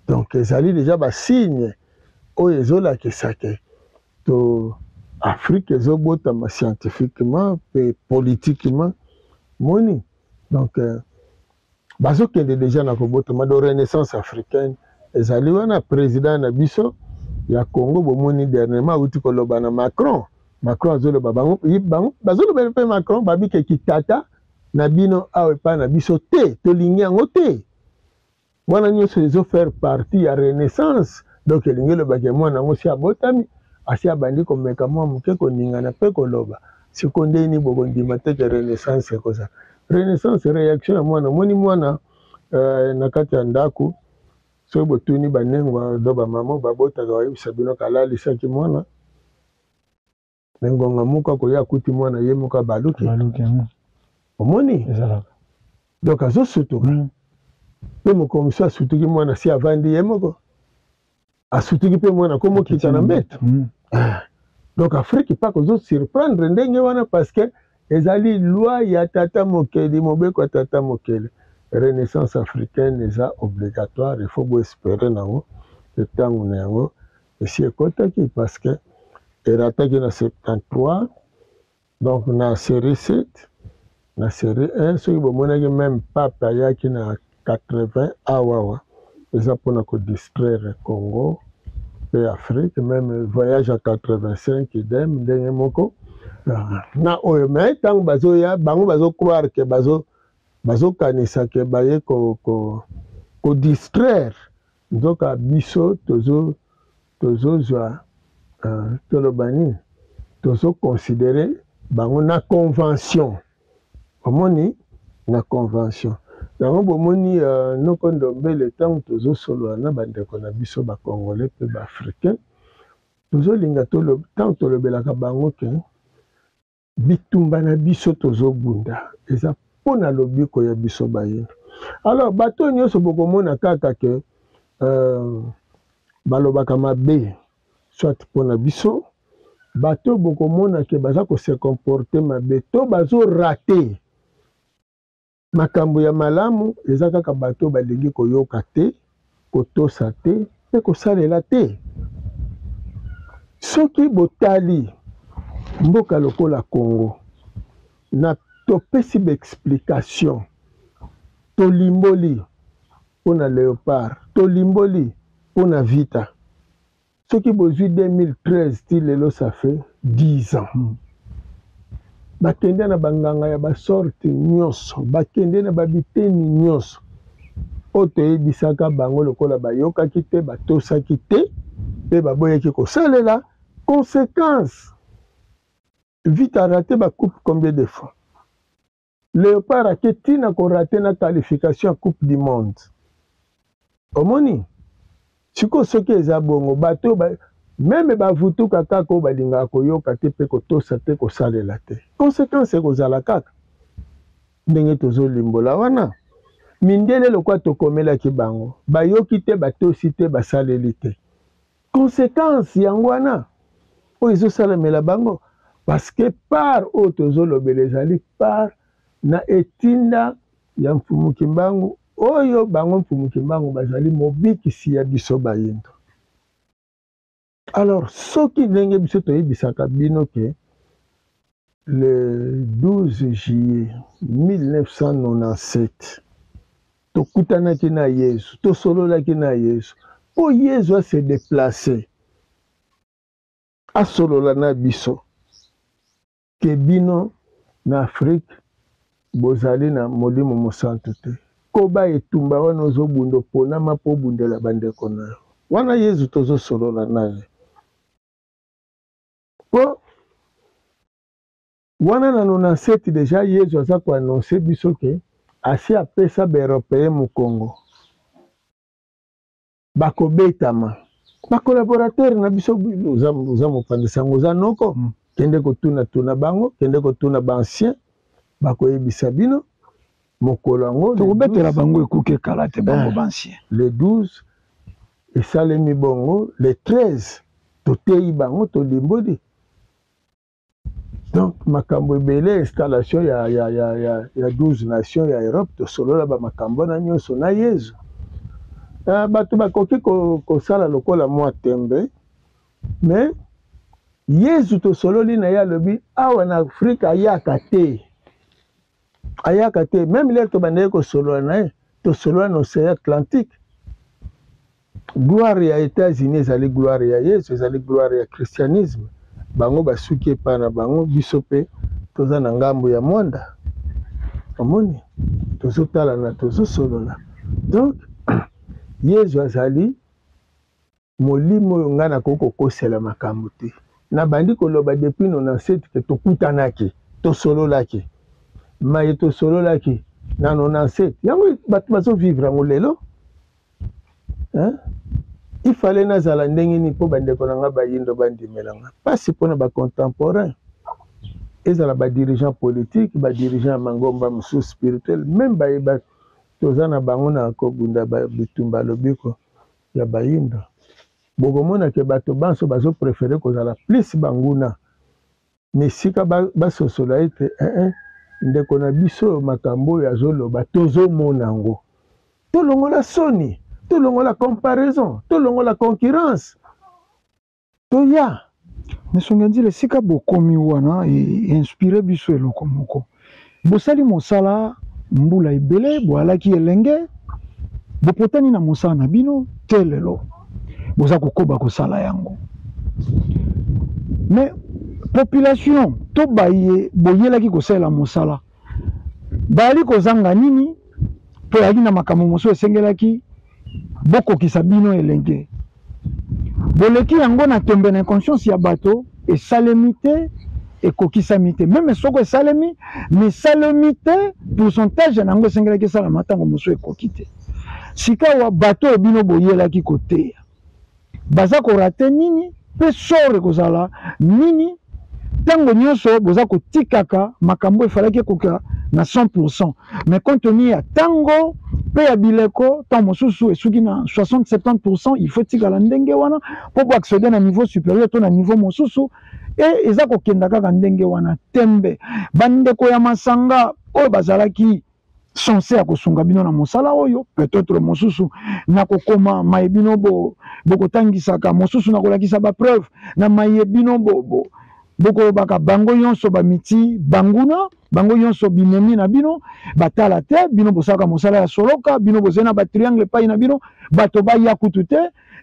Donc ezali déjà ba signe oyo ezolakisa ke to Afrique ezobotama scientifiquement pe politiquement moni. Donc bazokende déjà na kobotama do renaissance africaine ezali wana. Président na biso ya Congo, bomoni dernièrement awuti koloba na Macron. Macron azoloba bango, bango bazoloba mpe Macron babike kitata na bino awa epai na biso te, tolingi yango te. Wana nyonso ezo faire partie ya renaissance. Donc elingi eloba ke mwana yango si abotami, asi abandi komeka mwa moke koningana mpe koloba. Sikoyo ndenge nini bokondima te ke renaissance ekozala? Renaissance, reaction ya mwana. Omoni mwana na kati ya ndako, soki botuni banengwa do bamama babotaka, bayebisa bino kalalisaki mwana me ngonga moko akoya akuti mwana ye moko abaluki. Omoni? Donc azosutuka. Mpe mokolo mosusu asutuki mwana si avandi ye moko, asutuki mpe mwana akomokita na mbeto. Donc Afrique mpaka ozo surprendre ndenge wana, parce que ezali loi ya tata mokeli, mobeko ya tata mokeli. Renaissance africaine eza obligatoire, il faut boespere nango ntango na yango esi ekotaki, parce que erataki na 73, donc na série 7, na série 1. Soki bomonaki même pape ayaki na 80 awawa, eza mpona kodistraire Congo mpe Afrique. Même voyage ya 85, idem, ndenge moko na oyo. Mais ntango bazoya, bango bazocroire ke bazokanisa ke baye kodistraire, nzoka biso tozozwa toloba nini, tozoconsidere bango na convention. Omoni, na convention yango bomoni, noko Ndombele, ntango tozosolola na bandeko na biso bacongolais mpe baafricain, tozolinga ntango tolobelaka bango ke bitumba na biso tozobunda eza mpo na lobiko ya biso bayindo. Alors bato nyonso bokomona kaka ke balobaka mabe soit mpo na biso, bato bokomona ke baza kose comporter mabe to bazorater makambo ya malamu, eza kaka bato balingi koyoka te, kotosa te mpe kosalela te. Soki botali mboka lokola Congo, na topesi baexplication, tolimboli mpona Léopard, tolimboli mpona Vita. Soki bozwi 2013 ti lelo, ça fait 10 ans. Bakende na banganga ya basorte nyonso, bakende na babiteni nyonso oyo toyebisaka bango, lokola bayokaki te, batosaki te mpe baboyaki kosalela, conséquence, Vita raté bacoupe combien de fois, Léopard ake ntina korater na qualification ya Coupe du monde. Omoni sikoyo, soki eza bongo, bato même bavutuka kaka oyo balingaka koyoka te mpe kotosa te, kosalela te, conséquence ekozala kaka ndenge tozolimbola wana. Mindele, lokwa tokomelaki bango, bayoki te, batosi te, basaleli te, conséquence yango wana oyo ezosalamela bango, parce que part oyo tozolobela ezali part na etinda ya Mfumu Kimbangu, oyo bango Mfumu Kimbangu bazali mobikisi ya biso bayindo. Alors soki ndenge biso toyebisaka bino ke le 12 juillet 1997 tokutanaki na Yesu, tosololaki na Yesu, mpo Yesu ase déplace asolola na biso ke bino na Afrique bozali na Molimo Mosantu te, koba etumba wana ozobunda, oponama mpo obundela bandeko na yo. Wana Yesu tozosolola na ye, mpo wana na 97 déjà Yesu aza koannonce biso ke asi apesa baeuropéen mokongo, bakobetama bacollaborateur na biso. Oza mopanzi sango, oza noko. Kende kotuna-tuna bango, kende kotuna baancien, bakoyebisa bino mokolo yango. Tokobetela bango ekuke kala te, bango baancien. Le 12 esalemi bongo, le 13 toteyi bango, tolimboli. Donc makambo ebele, installation ya 12 nation ya Europe, tosolola bamakambo wana nyonso na Yezu. Bato bakoki kosala lokola mwa tembe, mais Yezu tosololi na ye, alobi awa na Afrika ayaka te, ayaka te. Même l'heure tobandaki kosolola na ye, tosolola na océan Atlantique. Gloire ya États-Unis ezali gloire ya Yesu, ezali gloire ya christianisme. Bango basuki epai na bango, biso mpe toza na ngambo ya mwanda. Omoni, tozotalana, tozosolola. Donc Yezu azali molimo oyo ngai nakoki kokosela makambo te. Nabandi koloba depuis 97 ke tokutanaki, tosololaki. Maye tosololaki na 97, yango bato bazo vivre yango lelo. Hein? Il fallait nazala ndenge nini mpo bandeko na ngai bayindo bandimela ngai. Pasi mpo na ba contemporain, ezala ba dirigeants politiques, ba dirigeants ya mangomba mosusu spirituel, meme baye ba toza na bango na kobunda bitumba lobiko ya bayindo, bokomona ke bato banso bazo preferer kozala plus banguna na esika basosola ete eh, eh, ndeko na biso oyo makambo oyo azoloba tozomona yango. Tolongola soni, tolongola comparaison, tolongola concurrence, toya. Mesonga Nzila, esika bokomi wana e inspire biso eloko moko. Bosali mosala mbula ebele, boalaki elenge, bopotani na mosala na bino te lelo boza kokoba kosala yango. Mais population to baye boyelaki kosalela mosala bayali kozanga nini mpo eyaki na makambo mosusu esengelaki bokokisa bino elenge boleki yango na tembe na inconscience ya bato esalemi te ekokisami te meme soko esalemi misalemi te pourcentage na yango esengelaki esalama ntango mosusu ekoki te sikawa bato oyo bino boyelaki koteya baza korate nini mpe sort ekozala nini ntango nyonso boza kotikaka makambo efalaki ekoka na 100% mais compte tenu ya ntango mpe ya bileko ntango mosusu esuki na 60 70% il faut etikala ndenge wana mpo bo accéder na niveau supérieur to na niveau mosusu e eza kokenda kaka ndenge wana tembe bandeko ya masanga oyo bazalaki sense ya kosunga bino na mosala oyo peut-être mosusu na kokoma maye bino bo bokotangisaka mosusu na kolakisa ba preuve na maye bino bo, bo bokolobaka bango nyonso bamiti banguna bango nyonso binemi na bino batala te bino bosalaka mosala ya soloka bino bozali na batriangle epai na bino bato baya kutu te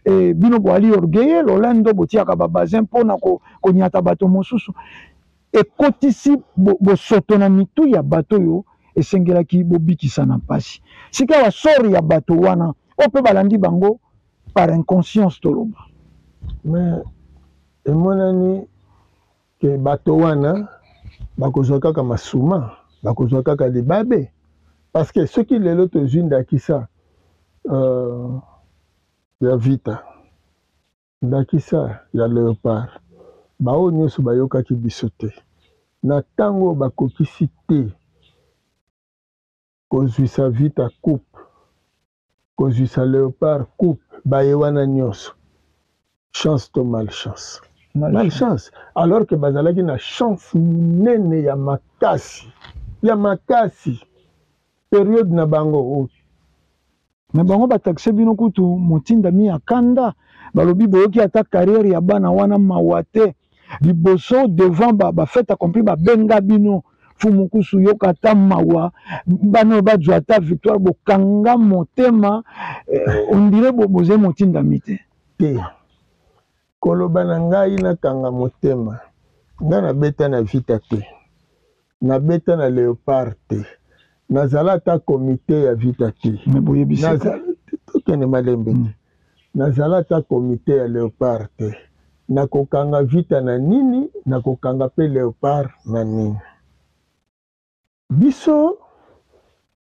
e, bino boali orgueille lolendo botiaka babazin mpo na konyata bato mosusu ekotisi bosoto na mitu ya bato oyo esengelaki bobikisa na mpasi. Sikawa sort ya bato wana oyo mpe balandi bango par inconscience toloba. Mais emonani ke bato wana bakozwa kaka masuma, bakozwa kaka libabe parce que soki lelo tozwi ndakisa euh, ya Vita Ndakisa ya Leopard, baoyo nionso bayokaki biso te na tango oyo bakokisi te kozuisa Vita coupe, kozuisa Leopard coupe, baye wana nionso chance to malchance? Malchance, alors que bazalaki na chance munene ya makasi, ya makasi periode na bango. Mais bango ba taxe bino kutu motindami ya kanda balobi boyoki ata carrière ya bana wana mawa te liboso devant ba, ba fait accompli babenga bino fumukusu yoka ata mawa bana oyo bazwa ata victoire bokanga motema eh, ondire bozali motindami te te koloba na ngai nakanga motema ngai nabeta na vita te Nabeta na leopard te. Nazala ata comite ya vita te. Mais boyebisi. Nazala tokende malembe te. Nazala ata comite ya leopard te. Nakokanga vita na nini? Nakokanga pe leopard na nini? Biso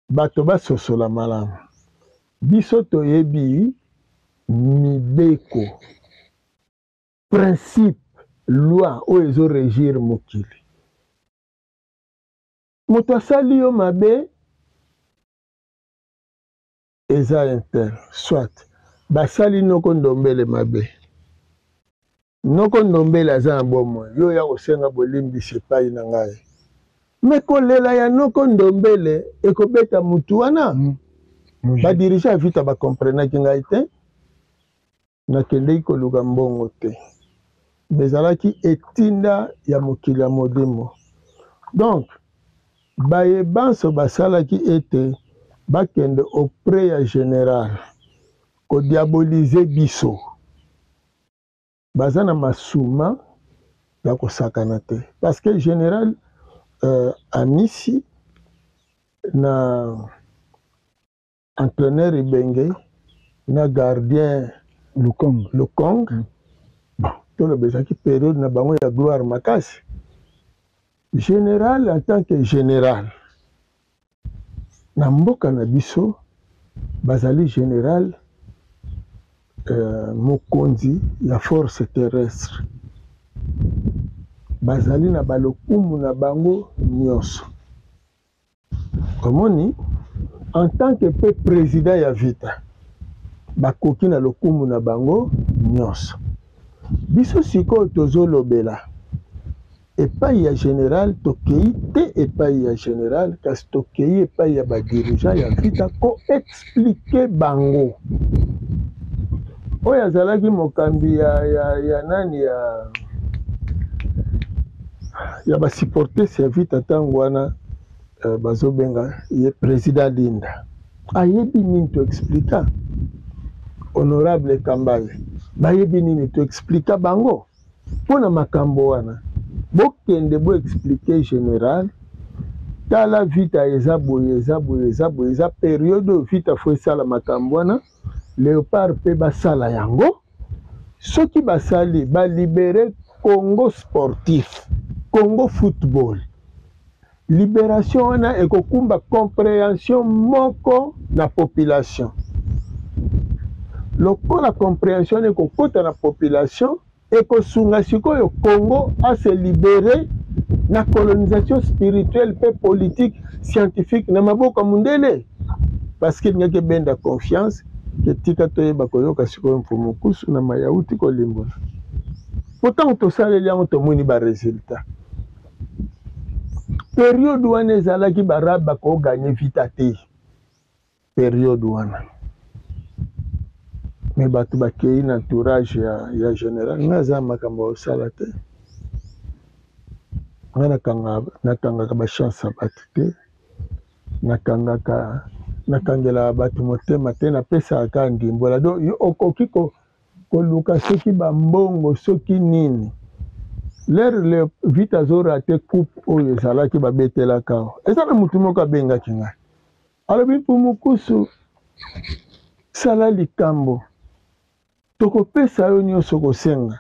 bato basosola malamu. Biso toyebi mibeko. Principe, loi oyo ezo regir mokili. Moto asali yo mabe eza intel soit basali noko ndombele mabe. Noko ndombele aza na bomoi, yo oya kosenga bolimbisi epayi na ngai. Mais kolela ya noko ndombele ekobeta mutu wana. Mm. Ba dirigeants ya Vita ba comprenaki ngai te. Nakendeki koluka mbongo te, mais ezalaki etinda ya mokili ya molimo. Donc, baye banso basalaki ete bakende auprès ya general ko diaboliser biso, baza na masuma ya kosakana te. Parce que general euh, Amisi na entraîneur Ibenge. na gardien Lukong, Lukong. Bon, toloba ezalaki periode na bango ya gloire makasi. Général en tant que général na mboka na biso, bazali général mokonzi ya force terrestre, bazali na balokumu na bango nyonso. Omoni, en tant que mpe président ya Vita, bakoki na lokumu na bango nyonso. Biso sikoyo tozolobela epai ya général, tokei te epai ya général, kasi tokei epai ya badirigeant ya Vita koexpliquer bango. Oyo azalaki mokambi ya nani ya basupporters ya Vita ntango wana, bazobenga ye président Linda, ayebi nini toexplika. Honorable Kambale bayebi nini toexplika bango mpona makambo wana. Bokende boexpliquer général: tala, Vita eza boye, eza boye, eza boye, eza période oyo Vita faut esala makambo wana, Léopard mpe basala yango. Soki basali, balibérer Congo sportif, Congo football. Libération wana ekokumba compréhension moko na population. Lokola compréhension wana ekokota na population, ekosunga sikoyo Congo ase libérer na colonisation spirituelle mpe politique, scientifique na maboko ya mundele, parce que elingaki ebenda confiance ke tika toyeba koyoka sikoyo Mfumu Nkusu na mayauti kolimbola. Po ntango tosaleli yango, tomoni barésultat. Période wana ezalaki barabe bakogagner Vita te, période wana. Mais bato bakei na entourage ya général. Ngai aza makambo ya kosala te. Ngai nakangaka bachance ya bato te, nakangaka, nakangelaka bato motema te, napesaka kaka ndimbola. Donc okoki koluka soki bambongo, soki nini. L'heure le Vita azorater coupe oyo ezalaki babetelaka awa, eza na motu moko abengaki ngai, alobi: "Mfumu Kusu, sala likambo, tokopesa yo nyonso kosenga."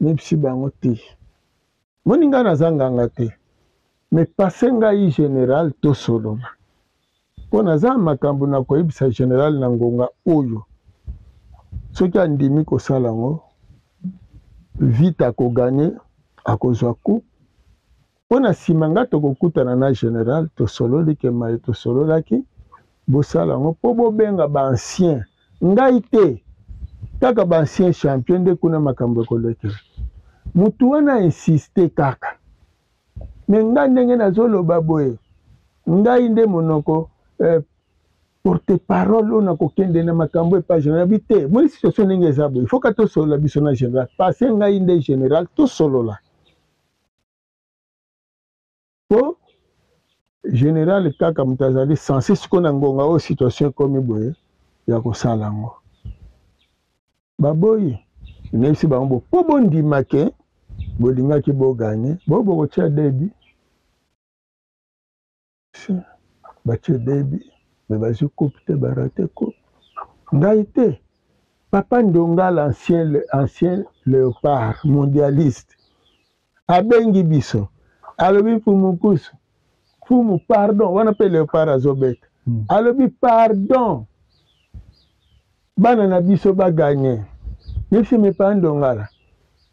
Nayebisi bango te: "Moni, ngai naza nganga te, mais passe ngai général, tosolola, mpo naza makambo na koyebisa général na ngonga oyo. Soki andimi kosala yango, Vita akogagner, akozwa coupe. Mpo na nsima nga tokokutana na général, tosololi ke maye tosololaki, bosala yango mpo bobenga baancien. Ngai te, kaka baancien champion nde kuna makambo ekolekela." Motu wana insiste kaka, mais ngai ndenge nazoloba boye, ngai nde monoko porte parole oyo nakokende na makambo epa général bi te. Moni situation ndenge eza boye, faut ka tosolola biso na général, passe ngai nde général, tosolola, po général kaka moto azali censé sikoyo na ngonga oyo situation ekomi boye ya kosala yango. Baboyi. Nayebisi bango bo mpo bondima ke bolingaki bogagner, bo bokotia debi. Batie debi, mais bazwi coupe te, barater coupe. Ngai te, papa Ndongala, ancien Léopard mondialiste, abengi biso, alobi: "Mfumu Nkusu, Mfumu, pardon." Wana mpe Léopard azobeta. Alobi: "Pardon, bana na biso bagagner." Yebisi me pa Ndongala,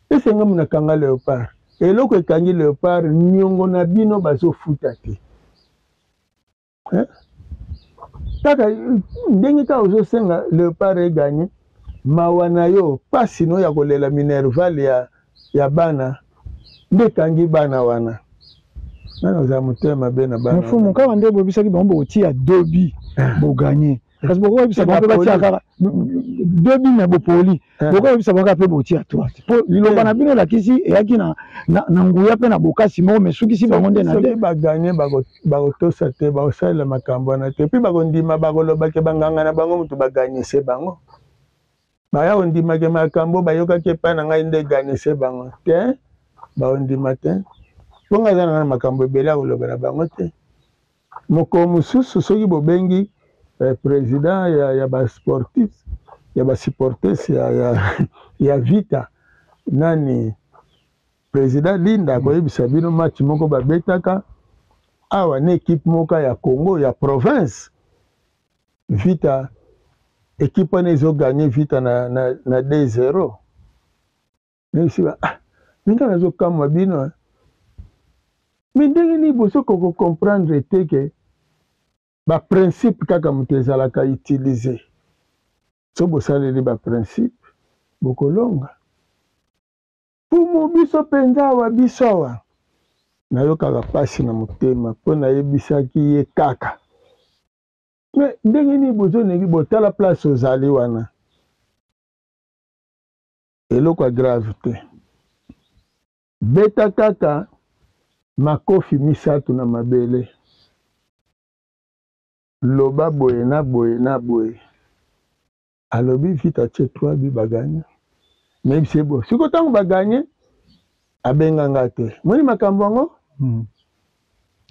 esenga mu nakanga Léopard. Eloko ekangi Léopard, niongo na bino bazofuta te. Kaka ndenge kaka ozosenga Léopard egagner, mawa na yo, mpasi no ya kolela minerval ya bana nde ekangi bana wana. Nani ozala motema mabe na bana? Mfumu, kaka nde boyebisaki bango bokotia dobi, bogagner, kasi bokoyebisa bango mpe batia kaka deux buts na bopoli. Bokoyebisa bango kaka mpe botia trois te, po liloba na bino elakisi eyaki na nguya mpe na bokasi moko, mais sukisi bango nde na Soki bagagner, bakotosa te, bakosalela makambo wana te. Puis bakondima, bakolobake banganga na bango moto bagagnise bango. Baya kondimake makambo bayokaki epai na ngai nde gagnise bango te, bakondima te. Mpongo aza na makambo ebele ya koloba na bango te. Mokolo mosusu soki bobengi président ya basportif. ya ba supporters ya, ya, ya Vita nani President Linda akoyebisa bino match moko babetaka awa na equipe moko ya Congo ya province Vita equipe wana ezo gagner Vita na, na, na 2-0 nayebisi ba ah me nga nazokamwa bino eh. Me ndenge nini bozokoka kocomprendre te ke ba principe kaka moto ezalaka utilise so bosaleli ba principe bokolonga Mfumu biso penza awa biso awa. Nayokaka pasi na motema po nayebisaki ye kaka. Mais ndenge nini bozo negi botala place ozali wana. Eloko ya grave te. Beta kaka makofi misatu na mabele. Loba boye na boye na boye. Alobi vite atie 3 but ba gagne. Nayebisi ye bo siko ntango ba gagne abenga nga te. Moni makambo yango?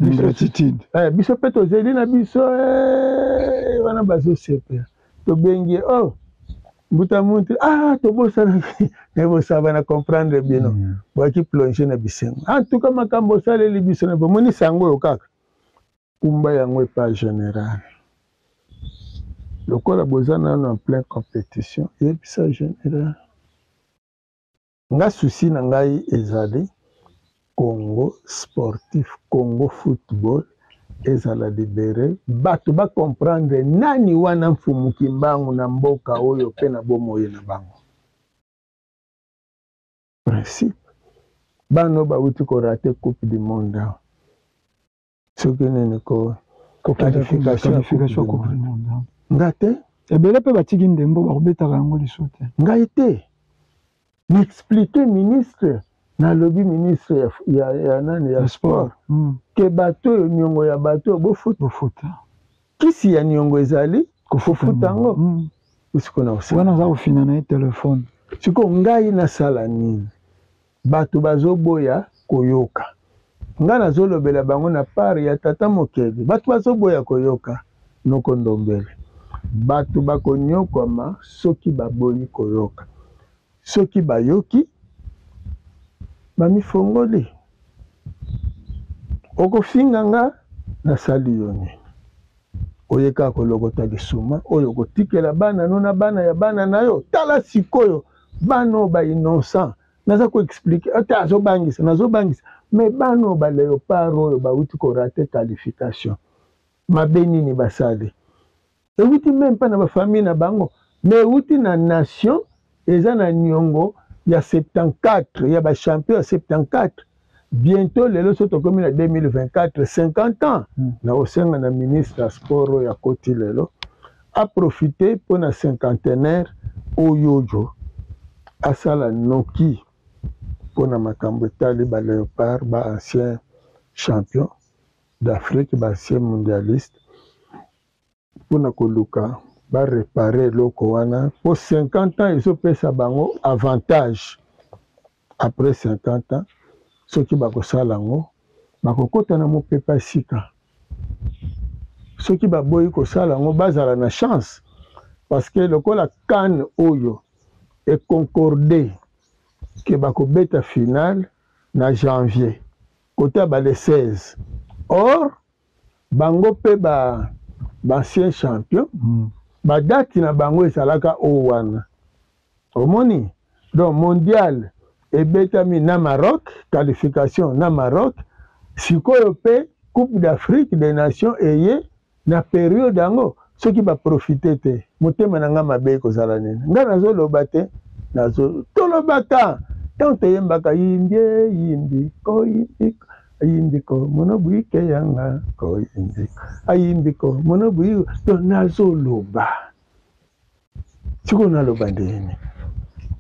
Ingratitude. Eh, biso mpe tozeli na biso eh, wana bazosepela. Tobengi ye oh mbuta muntu ah tobosanaki nayebosaba na comprendre bino boyaki plonge na bisengo. En tout cas makambo osaleli biso na bomoni sango oyo kaka Kumba yango epa general. Lokola boza nanu en plein competition, yebisa general. Nga souci na ngai ezali Congo sportif, Congo football ezala libere, bato ba comprendre nani wana Mfumu Kimbangu na mboka oyo pe na bomoi na bango. Principe. Bana oyo bawuti ko rater coupe du monde awa. Soki nini ko qualification ya coupe du monde. Nga te. Ebele pe batiki ndembo bakobetaka yango lisusu te. Ngai te. Na expliquer ministre, nalobi ministre ya, ya, ya nani ya sport ke bato oyo niongo ya bato oyo bofuta. Bofuta. Kisi ya niongo ezali kofuta yango. Sikoyo na kosala. Wana aza kofina na ye telephone. Sikoyo ngai nasala nini? Bato bazoboya koyoka. Nga nazolobela bango na part ya tata mokeli. Bato bazoboya koyoka noko Ndombele. Bato bakonyokwama soki baboyi koyoka. Soki bayoki, bamifongoli. Okofinga nga, nasali yo nini? Oye kaka kolokota lisuma oyo okotikela bana no na bana ya bana na yo. Tala sikoyo bana oyo ba innocent naza ko expliquer ata azobangisa nazobangisa mais bana oyo ba leopard oyo bawuti ko rater qualification mabe nini basali ewuti meme pas na ba famille na bango mais ewuti na nation eza na niongo ya 74 ya ba champion ya 74 bientot lelo so tokomi na 2024 50 ans na kosenga na ministre ya sport oyo akoti lelo a profiter mpo na cinquantenaire oyojo asala noki mpo na makambo etali ba leopard ba ancien champion d'Afrique ba ancien mondialiste mpo na koluka ba reparer eloko wana mpo 50 ans ezopesa bango avantage après 50 ans soki bakosala yango bakokota na mopepe ya sika soki baboyi kosala yango bazala na chance parce que lokola CAN oyo econcorde ke bakobeta finale na janvier kota ba le 16 or bango pe ba ancien champion ba date na bango ezalaka oyo wana omoni donc mondial ebetami na Maroc qualification na Maroc sikoyo pe coupe d'Afrique des nations eye na periode yango soki ba profiter te motema na nga mabe ekozala nini nga nazoloba te nazo tolobaka ntango toyembaka yimbie yimbi ko yimbi ayimbi ko mono buike yanga ko yimbi ayimbi ko mono buike to nazoloba sikoyo naloba ndenge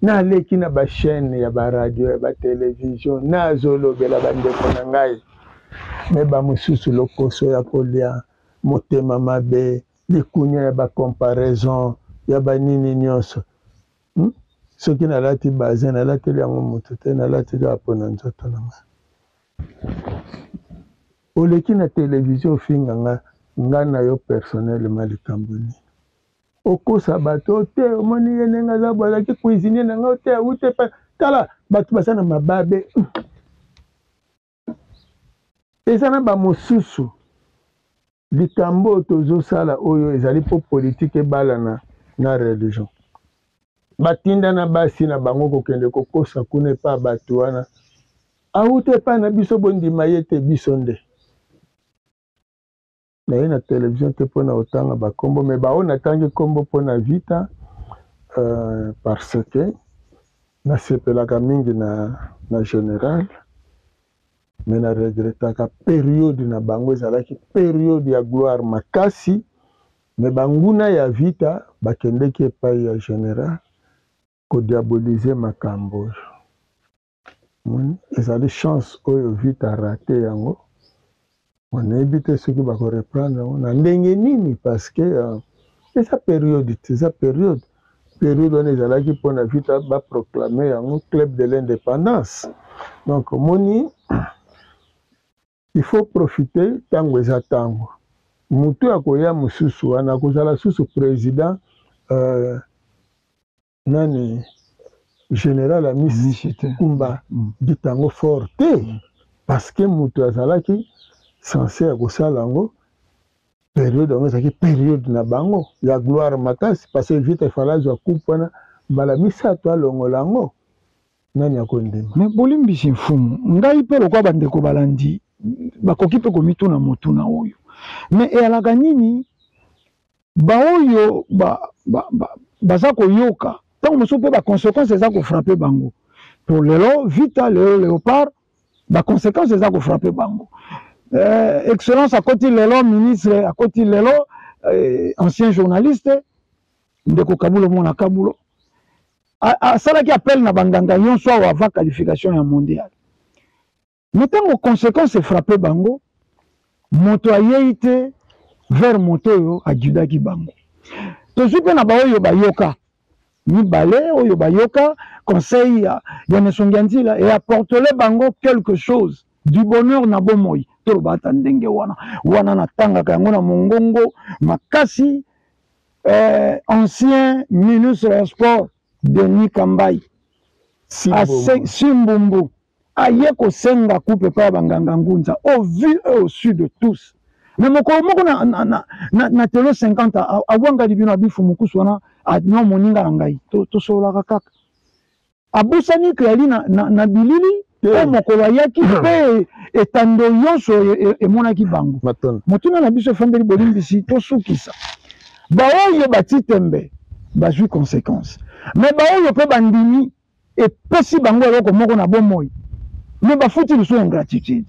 naleki na ba chaîne ya ba radio ya ba television nazolobela bandeko na ngai me bamosusu lokoso ya kolia motema mabe likunya ya ba comparaison ya banini nyonso Soki nalati bazin nalateli yango moto te nalati kaka mpo na nzoto na ngai oleki na television ofinga nga nga na yo personnellement likambo nini? Okosa bato te, omoni ye ndenge aza boye, azalaki cuisinier na ngai te, awuti epai. Tala bato baza na mababe. Eza na bamosusu likambo oyo tozosala oyo ezali mpo politike ebalana na religion. Batinda na basi na bango kokende kokosa kuna epai bato wana, awuti epai na biso, bondima ye te, biso nde. Naye na television te pona otanga ba kombo mais ba oyo natangi kombo pona vita euh, parce que nasepelaka mingi na, na general mais na regretaka periode na bango ezalaki periode ya gloire makasi mais banguna ya vita bakendeki epai ya general kodiabolize makambo oyo. Omoni ezali chance oyo vita rate yango nayebi te soki bako reprendre yango na ndenge nini parce que euh, eza periode te eza periode periode wana ezalaki mpona vita baproclame yango club de l'indépendance donc omoni il faut profiter ntango eza ntango motu akoya mosusu wana akozala susu président euh, nani general Amisi Kumba mm. Gitango fort te mm. parce que moto azalaki censé ya kosala yango periode yango ezalaki periode na bango ya gloire makasi parce que vita efala azwa coupe wana mbala misato alongola yango nani akondima me bolimbisi mfumu ngai mpe lokola bandeko balandi bakoki mpe komituna motuna oyo me eyalaka nini baoyo ba, ba, ba, baza koyoka ntango mosusu mpe baconséquence eza kofrape bango po lelo vita lelo léopard baconséquence eza kofrape bango eh, excellence akoti lelo ministre akoti lelo eh, ancien journaliste ndeko kabulo mwana kabulo asalaki appel na banganga nyonso awa avant qualification ya mondial Mais tango consequence e frapper bango, moto ayei te vers moto oyo aguidaki bango. Tozwi mpe na baoyo bayoka mibale oyo bayoka conseil ya, ya Nesongi Nzila e apportele bango quelque chose du bonheur na bomoi. Toloba ata ndenge wana wana, natangaka yango na mongongo makasi. Eh, ancien ministre ya sport Denis Kambayi Simbumbu aye kosenga coupe epai ya banganga ngunza au vu et au su de tous mais mokolo moko na, na, na, na, na tele 50 awangani bino abifu mokusu wana no moninga na ngai tosololaka to kaka abosani ke ali na, na, na bilili mpo mokolo ayaki mpe etando nyonso emonaki bango motuna na biso efandeli bolimbisi tosukisa baoyo bati tembe bazwi conséquence me baoyo mpe bandimi epesi bango eloko moko na bomoi me bafuti lisusu ingratitude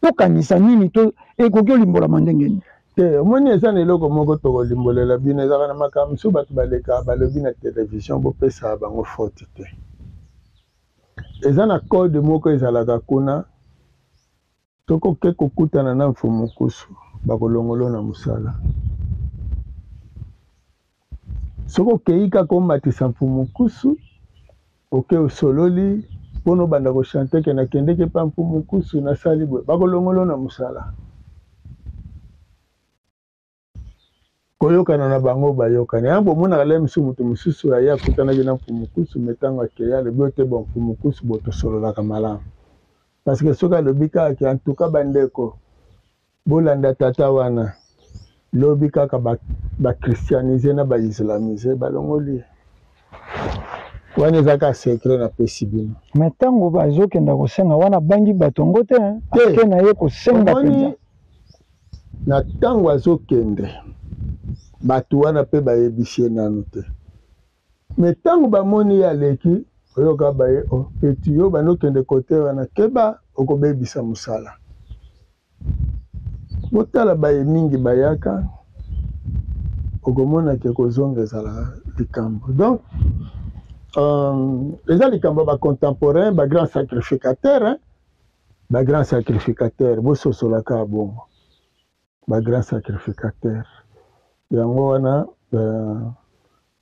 tokanisa nini to ekoki olimbolama ndenge nini te omoni eza na eloko moko tokolimbolela bino ezalaka na makambo mosusu bato baleka balobi na televizio bopesa bango faute te eza na code moko ezalaka kuna Soki oke kokutana na Mfumu Nkusu, bakolongolo na mosala. Soki okeyi kaka omatisa Mfumu Nkusu, oke osololi pona obanda ko chanter ke nakendeki epa Mfumu Nkusu, nasali boye, bakolongolo na mosala. Koyokana na bango bayokani. Yango bomonaka lelo mosusu moto mosusu aye akutanaki na Mfumu Nkusu mais tango akeyi alobi oyo te bon Mfumu Nkusu bo tosololaka malamu. Parce que soki alobi kaka ke en tout cas ba ndeko bolanda tata wana lobi kaka ba ba christianise na ba islamise balongoli ye. Wana eza kaka secret napesi bino. Mais tango bazokenda kosenga wana abangi bato yango te hein? Ake na ye kosenga mpenza. Na tango azokende batu wana pe bayebisi ye nanu te mais tango bamoni ye aleki oyoka baye oh petit yo obandi okende cote wana keba okobebisa musala botala baye mingi bayaka okomona ke kozonga ezalaka likambo donc euh, eza likambo ya ba contemporain ba grand sacrificateur hein? Ba grand sacrificateur bososola kaka bongo ba grand sacrificateur yango wana euh,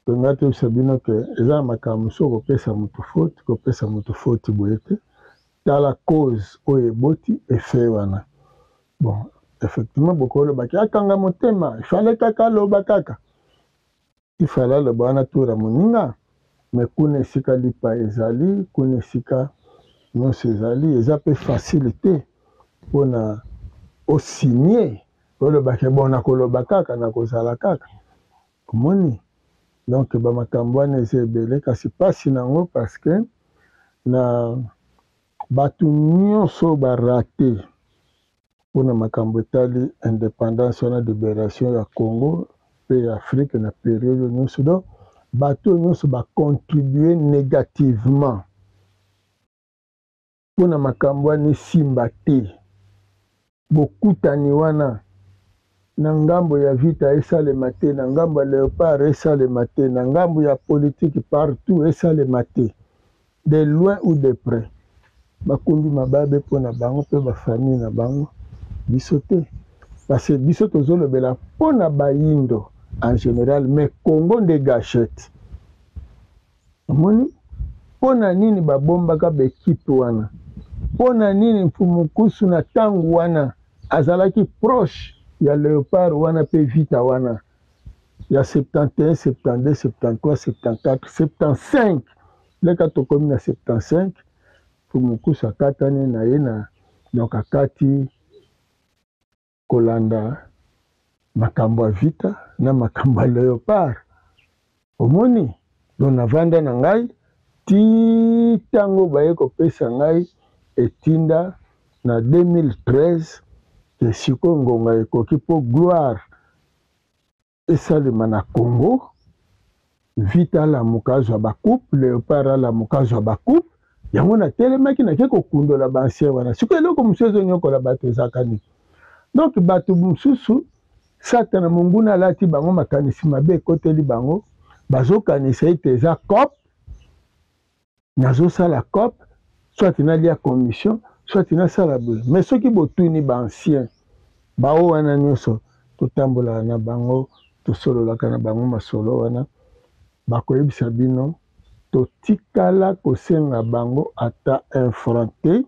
tonga toyebisa bino ke eza na makambo mosusu okopesa moto faute kopesa moto faute boye te tala cause oyo eboti effet wana bon effectivement bokolobaki akanga motema ifale kaka aloba kaka. Il fallait aloba wana tour ya moninga, mais kuna esika lipa ezali, kuna esika nyonso ezali, eza pe facile te pona o signer, oloba ke bon nakoloba kaka, nakozala kaka. Omoni? Donc ba makambo wana eza ebele, kasi pasi na yango parce que na batu nyonso ba rater pona makambo etali independance wana, liberation ya Congo pe ya Afrique na periode oyo nyonso, donc batu oyo nyonso ba contribuer negativement pona makambo wana esimba te, bokutani wana na ngambo ya vita esalema te, na ngambo ya leopard esalema te, na ngambo ya politique partout esalema te, de loin ou de près bakumbi mababe mpo na bango mpe ba famille na bango, biso te, parce que biso tozolobela mpo na bayindo en general, mais Congo nde gachette. Omoni mpo na nini babombaka ba equipe wana? Mpo na nini Mfumu Nkusu na tango wana azalaki proche ya Leopard wana mpe Vita wana ya 71, 72, 73, 74, 75 leka tokomi na 75 Mfumu Nkusu akatani na ye na donc akati kolanda makambo ya vita na makambo ya leopard omoni donc navanda na ngai ti ntango baye kopesa ngai etinda na 2013 ke sikoyo ngonga ekoki mpo gloire esalema na Congo, Vita alamuka azwa ba coupe, Leopard alamuka azwa ba coupe, yango natelemaki nake kokundola ba ancien wana. Sikoyo eloko mosusu ezonyokola bato ezalaka nini? Donc bato mosusu Satana monguna alati bango makanisi mabe ekoteli bango, bazokanisa ete eza coop, nazosala coop, soit nalia commission, soit nasala boye. Mais soki botuni ba anciens baoyo wana nyonso totambolaka na bango, tosololaka na bango masolo wana, bakoyebisa bino totikala kosenga bango ata un franc te,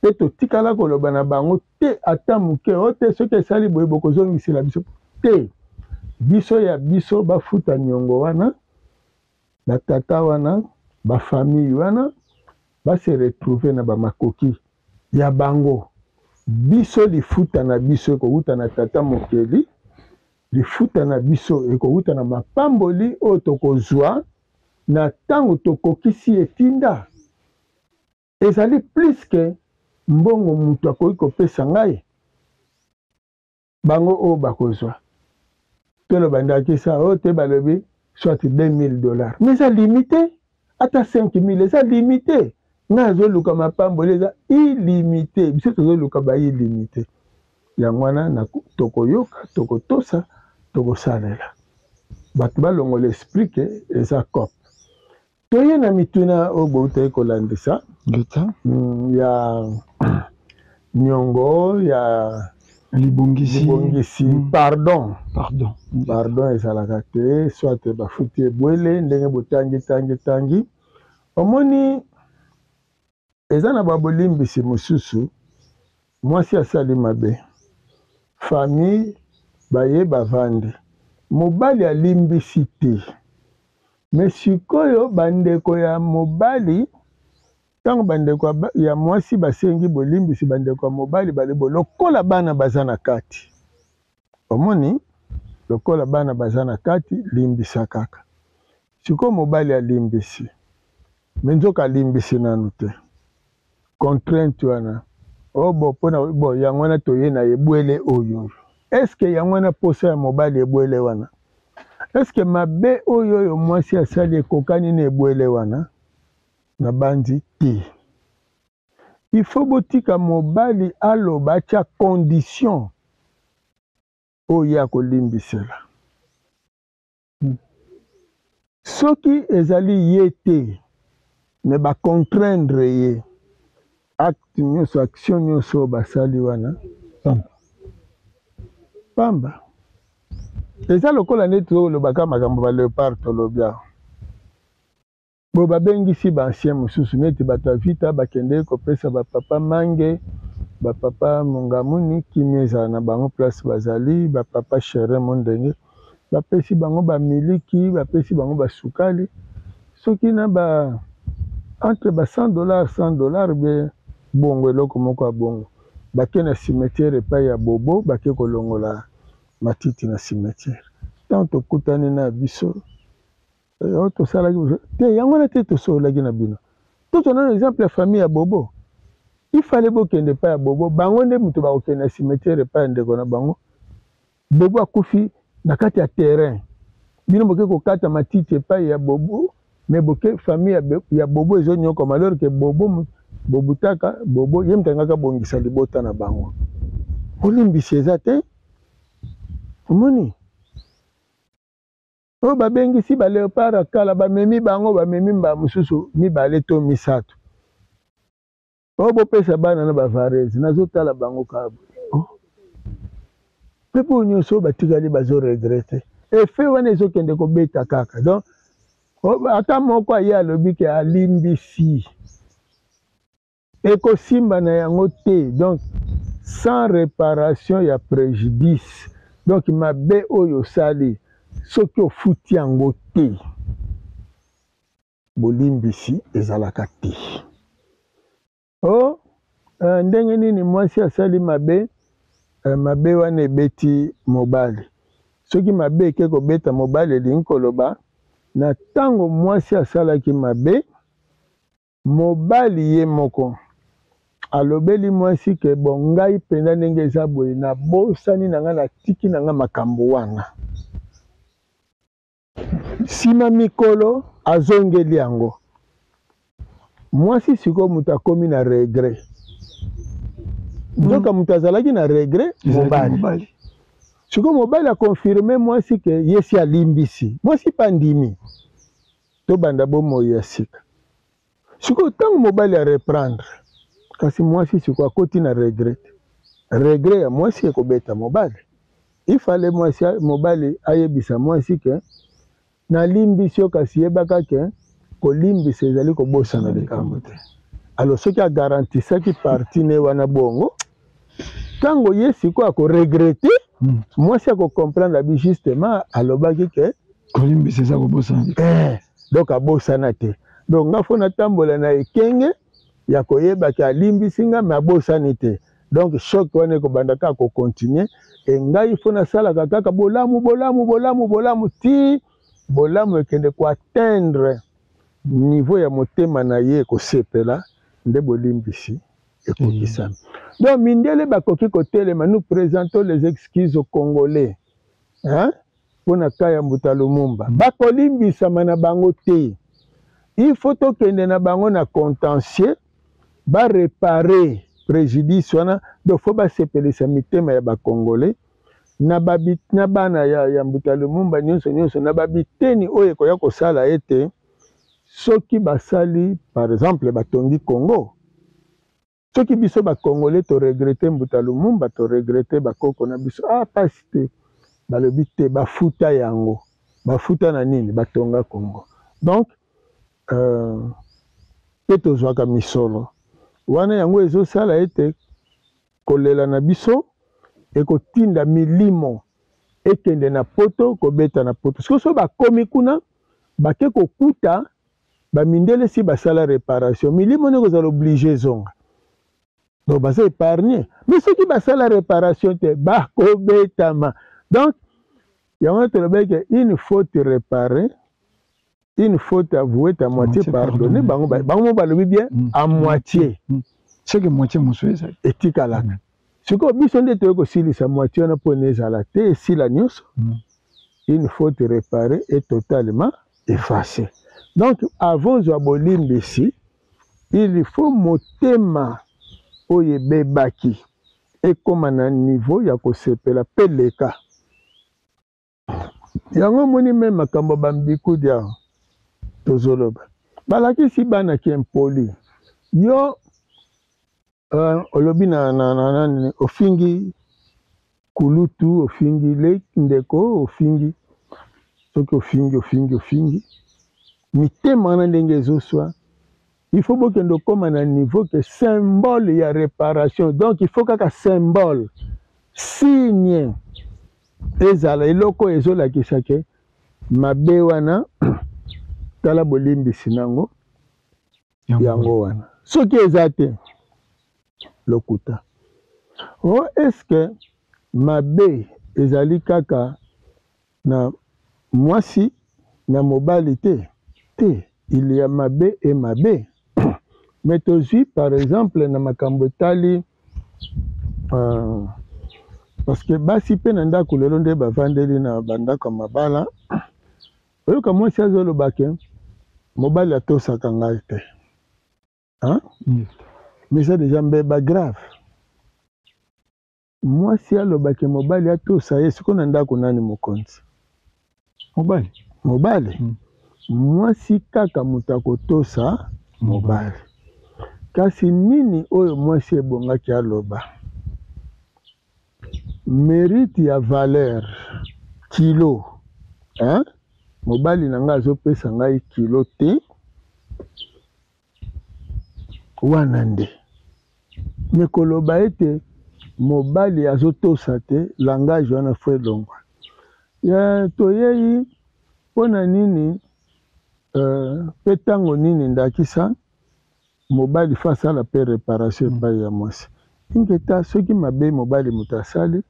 mpe totikala koloba na bango te ata moke, o te soki esali boye bokozongisela biso te. Biso ya biso bafuta niongo wana, ba tata wana, ba famille wana ba se retrouver na ba makoki ya bango. Biso lifuta na biso ekowuta na Tata Mokeli, lifuta na biso ekowuta na mapamboli oyo tokozwa na tango tokokisi etinda. Ezali plus que mbongo mutu akoki kopesa ngai. Bango oyo bakozwa toloba ndakisa oyo te balobi soit 2000 dollars mais eza limite ata 5000 eza limite ngai azoluka mapamboli eza illimite biso tozoluka ba illimite yango wana tokoyoka tokotosa tokosalela bato balongola esprit ke eza cop Toye na mituna oyo boutaki kolandisa ya niongo ya libongisi, libongisi pardon. Pardon. Pardon ezalaka te, soit bafuti ebwele ndenge botangi tangi tangi. Omoni eza na ba bolimbisi mosusu, mwasi asali mabe, famille baye bavandi, mobali alimbisi te. Mais sikoyo ba ndeko ya mobali tango ba ndeko ya mwasi basengi bolimbisi ba ndeko ya mobali balobi bo lokola bana baza na kati omoni lokola bana baza na kati limbisa kaka sikoyo mobali alimbisi mais nzoka alimbisi nanu te Contrainte wana oh bon pona bon yango wana toye na ebwele oyo oyo est ce que yango wana posa ya mobali ebwele wana est ce que mabe oyo oyo mwasi asali ekokani na ebwele wana nabanzi te il faut botika mobali aloba atia condition oyo ye akolimbisela Soki ezali ye te mais ba contraindre ye acte nionso action nionso oyo basali wana pamba pamba eza lokola nde toloba kaka makambo ba leopard tolobi awa Bo babengisi ba anciens mosusu neti bato ya vita bakendeki kopesa ba papa Mange, ba papa Mungamuni kimia ezala na bango place bazali, ba papa Cherin Mondenge. Bapesi bango ba miliki, bapesi bango ba sukali, soki na ba entre ba 100 dollars, 100 dollars bien bongo eloko moko ya bongo. Bake na cimetière epai ya Bobo, bake kolongola matiti na cimetière. Tango tokutani na biso, oyo tosalaki te yango wana te tosololaki na bino. Tozwa nano exemple ya famille ya Bobo. Il fallait bokende epai ya Bobo, bango nde moto bakokende na cimetière epai ya ndeko na bango. Bobo akufi na kati ya terrain, bino boke kokata matiti epai ya Bobo, mais boke famille ya Bobo ezo nyokwama alors que Bobo bobutaka Bobo ye moto alingaki abongisa libota na bango. Bolimbisi eza te, omoni? Oyo babengisi ba leopard ya kala bamemi bango, bamemi mbala mosusu mibale to misato. Oh bopesa bana na ba varese nazo tala bango kaka boye oh pe po nyoso oyo batikali bazo regrette effet wana ezokende kobeta kaka donc oh, ata moko aye alobi ke alimbisi ekosimba na yango te donc sans reparation ya prejudice donc mabe oyo osali soki ofuti yango te Bolimbisi ezalaka te. Oh, eh, ndenge nini mwasi asali mabe, eh, mabe wana ebeti mobali. Soki mabe eke kobeta mobali, elingi koloba na ntango mwasi asalaki mabe, mobali ye moko alobeli mwasi ke bon, ngai mpenza ndenge eza boye, nabosani na ngai, natiki na ngai makambo wana. Sima mikolo azongeli yango. Mwasi sikoyo moto akomi na regret. Nzoka moto azalaki na regret mobali. Sikoyo mobali akonfirme mwasi ke ye si alimbisi. Mwasi mpe andimi. Tobanda bomoi ya sika. Sikoyo ntango mobali a reprendre, kasi mwasi sikoyo akoti na regret. Regret ya mwasi ekobeta mobali. Il fallait mwasi mobali ayebisa mwasi ke nalimbisi yo kasi yebaka ke kolimbisa ezali kobosana likambo te. Alors soki a garantisaki partie ne wana bongo, ntango ye sikoyo ako regretter, mwasi ako comprendre abi justement alobaki ke kolimbisa eza kobosana likambo. Eh, donc abosana te. Donc nga faut natambola na ekenge ya koyeba ke alimbisi nga mais abosani te. Donc choc wana ekobanda kaka ko continuer et ngai faut nasalaka kaka bolamu bolamu bolamu bolamu ti bolamu ekende ko atteindre niveau ya motema na ye ekosepela nde bolimbisi ekokisami. Donc mindele bakoki kotelema, nous presentons les excuses aux Congolais hein? Mpo na cas ya Mbuta Lumumba bakolimbisama na bango te, il faut tokende na bango na contentieux ba reparer prejudice wana, donc faut basepelisa mitema ya ba Congolais na ba na bana ya, ya Mbuta Lumumba nyonso nyonso na ba biteni oyo ekoya kosala ete soki basali par exemple batongi Congo. Soki biso ba congolais to regrette mbuta lumumba to regrette ba koko na biso ah pasi te balobi te ba futa yango ba futa na nini ba tonga congo donc euh, pe tozwaka misolo wana yango ezosala ete kolela na biso ekotinda milimo ekende na poto kobeta na poto sikoyo so bakomi kuna bake kokuta Ba mindele si basala reparation milimo nde ekozala oblige ezonga donc baza epargne mais soki basala reparation te bakobetama donc yango wana tolobaki ke une faute reparee une faute avouée à moitié pardonnée bango bango mo balobi bien mm. à moitié mm. c'est que moitié mosusu ezali etikalaka mm. sikoyo biso nde toyei kosilisa moitié wana mpo na ezala te esila nyonso une faute reparee est totalement effacer. Donc avant ozwa bolimbisi, il faut motema oyo ebebaki ekoma na niveau ya kosepela pe leka. Yango omoni meme makambo ya ba mbikudi awa tozoloba, balakisi bana ki impoli. Yo olobi na, na, na, na, ofingi kulutu, ofingi leki ndeko, ofingi soki ofingi ofingi ofingi mitema wana ndenge ezoswa il faut bokende okoma na niveau que symbole ya réparation donc il faut kaka symbole signe. Ezala eloko oyo ezolakisa ke mabe wana, tala bolimbisi nango yango wana. Soki eza te, lokuta. O est-ce que mabe ezali kaka na mwasi na mobali te? Te, il ya mabe et mabe. Mais tozwi par exemple na makambo etali parce que basi mpe na ndako lelo nde bavandeli na bandako ya mabala, oyoka mwasi azoloba ke mobali atosaka ngai te, hein? Mais eza deja mbeba grave. Mwasi alobaki mobali atosa ye, sikoyo na ndako nani mokonzi? Mobali. Mobali. Mwasi kaka moto akotosa mobali. Kasi nini oyo mwasi ebongaki aloba? Mérite ya valeur, kilo, hein? Mobali na ngai azopesa ngai kilo te, wana nde. Me koloba ete mobali azotosa te, langage wana fo elongwa. Ya toyei mpo na nini mpe ntango nini, ndakisa mobali fo asala mpe réparation epai ya mwasi. Ingeta, soki mabe mobali moto asali,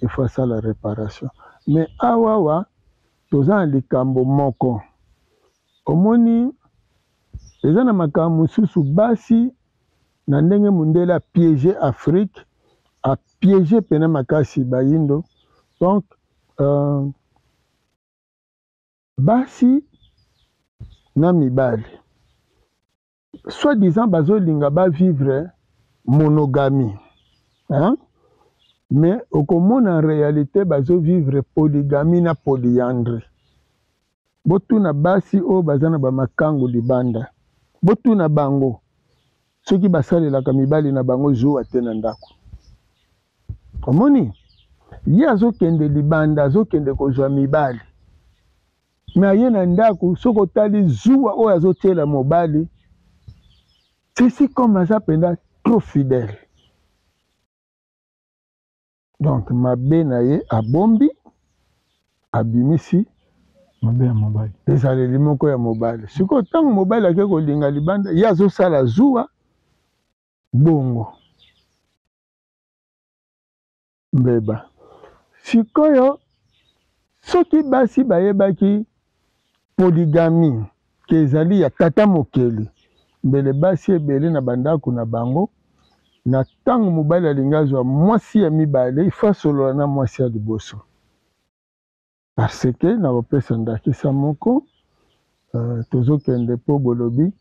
ifo asala réparation. Mais awawa toza na likambo moko, omoni eza na makambo mosusu, basi na ndenge mondele apiéger Afrique, apiéger pene makasi bayindo. Donc basi na mibali soi-disant bazolinga bavivre monogamie, hein? Mais okomona en réalité bazovivre polygamie na polyandrie. Botuna basi oyo baza na bamakangu libanda, botuna bango soki basalelaka mibali na bango zuwa te na ndako. Omoni ye azokende libanda, azokende kozwa mibali, me aye na ndako, soki otali zuwa oyo azotiela mobali, ceci comme aza mpenza trop fidèle. Donc mabe na ye abombi, abimisi mabe ya mobali. Ezaleli moko ya mobali. Sikoyo ntango mobali ake kolinga libanda, ye azosala zuwa bongo mbeba. Sikoyo soki basi bayebaki polygamie ke ezali ya tata mokeli, mbele basi ebele na bandako na bango, na ntango mobali alingi azwa mwasi ya mibale, ifo asolola na mwasi ya liboso. Parce que na kopesa ndakisa moko, tozokende mpo bolobi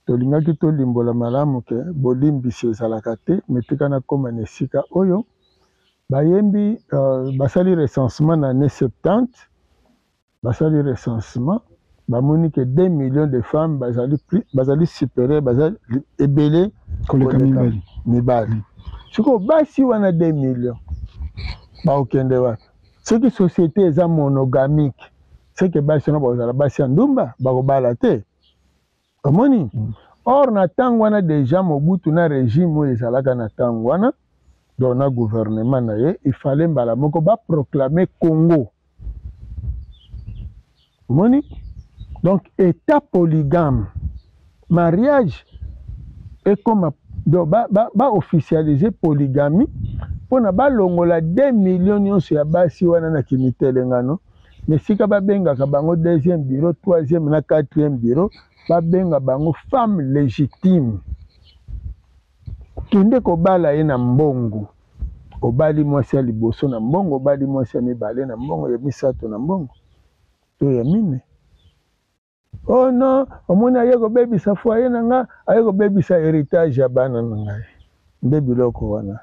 tolingaki tolimbola malamu ke bolimbisi ezalaka te. Me tika nakóma na esika oyo bayembi basali recensement na année 70. Basali recensement, bamoni ke 2 millions de femmes bazali, bazali supérieur, bazali ebele koleka mibali. Mibali. Sikoyo basi wana 2 millions bakokende wapi soki société eza monogamique? Seke basi wana bakozala basi ya ndumba, bakobala te, omoni. Or na ntango wana déjà Mobutu na régime oyo ezalaka na ntango wana, donc na gouvernement na ye, il fallait mbala moko baproclame Congo, omoni, donc état polygame, mariage ekoma, donc baofficialiser ba polygamie mpona balongola 2 millions nyonso ya basi wana na kimitelengano. Na esika babengaka bango deuxième bureau, troisième na quatrième bureau, babenga bango femme légitime. Kende kobala ye na mbongo, obali mwasi ya liboso na mbongo, obali mwasi ya mibale na mbongo, ya misato na mbongo to ya mine. Oh non, omoni aye kobebisa foyer na nga, aye kobebisa héritage ya bana na ngai. Nde biloko wana.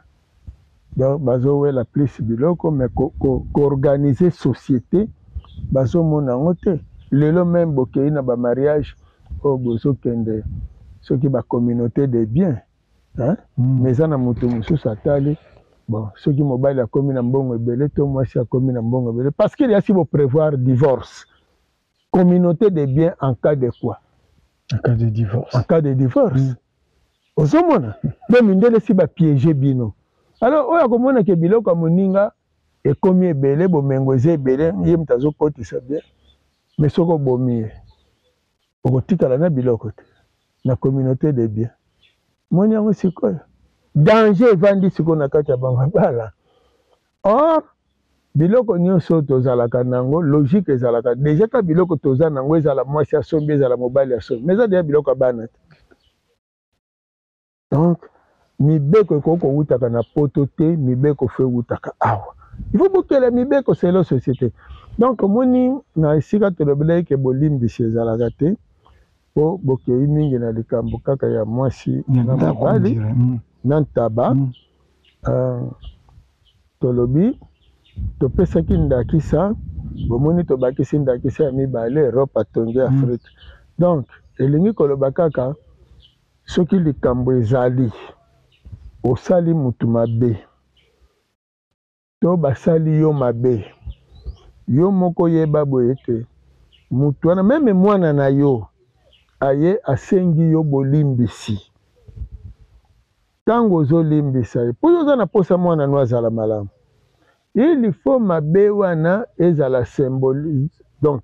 Donc bazowela plus biloko, mais koorganiser société bazomona yango te. Lelo même bokei na bamariage oyo bozokende, soki bacommunauté de bien, hein? Mais eza na moto mosusu atali, bon, soki mobali akomi na mbongo ebele to mwasi akomi na mbongo ebele, parce qu'il y a si boprévoir divorce, communauté de biens en cas de quoi? En cas de divorce. En cas de divorce. Ozomona mpe mindele si bapiéger bino. Alors oyo akomona ke biloko ya moninga. Ekomi ebele, bomengo eza ebele, ye moto azokotisa bien, mais soki obomi ye, okotikala na biloko te na communauté de biens. Moni yango sikoyo danger evandi sikoyo na kati ya bamabala. Or biloko nyonso oyo tozalaka nango, logique ezalaka deja ka biloko toza nango, ezala mwasi asombi, ezala mobali asombi, mais eza deja biloko ya bana te. Donc mibeko ekoki kowutaka na poto te, mibeko fo ewutaka awa. Il faut bokela mibeko selon société. Donc omoni na esika tolobelaki ke bolimbisi ezalaka te, po bokei mingi na likambo kaka ya mwasi na mobali na ntaba. Tolobi topesaki ndakisa, bomoni tobakisi ndakisa ya mibale, Europe atongi Afrique. Donc elingi koloba kaka soki likambo ezali, osali mutu mabe to basali yo mabe, yo moko yeba boye ete mutu wana, meme mwana na yo aye asengi yo bolimbisi, tango ozolimbisa ye, po yo oza na posa mwana no azala malamu, il faut mabe wana ezala symbolise, donc,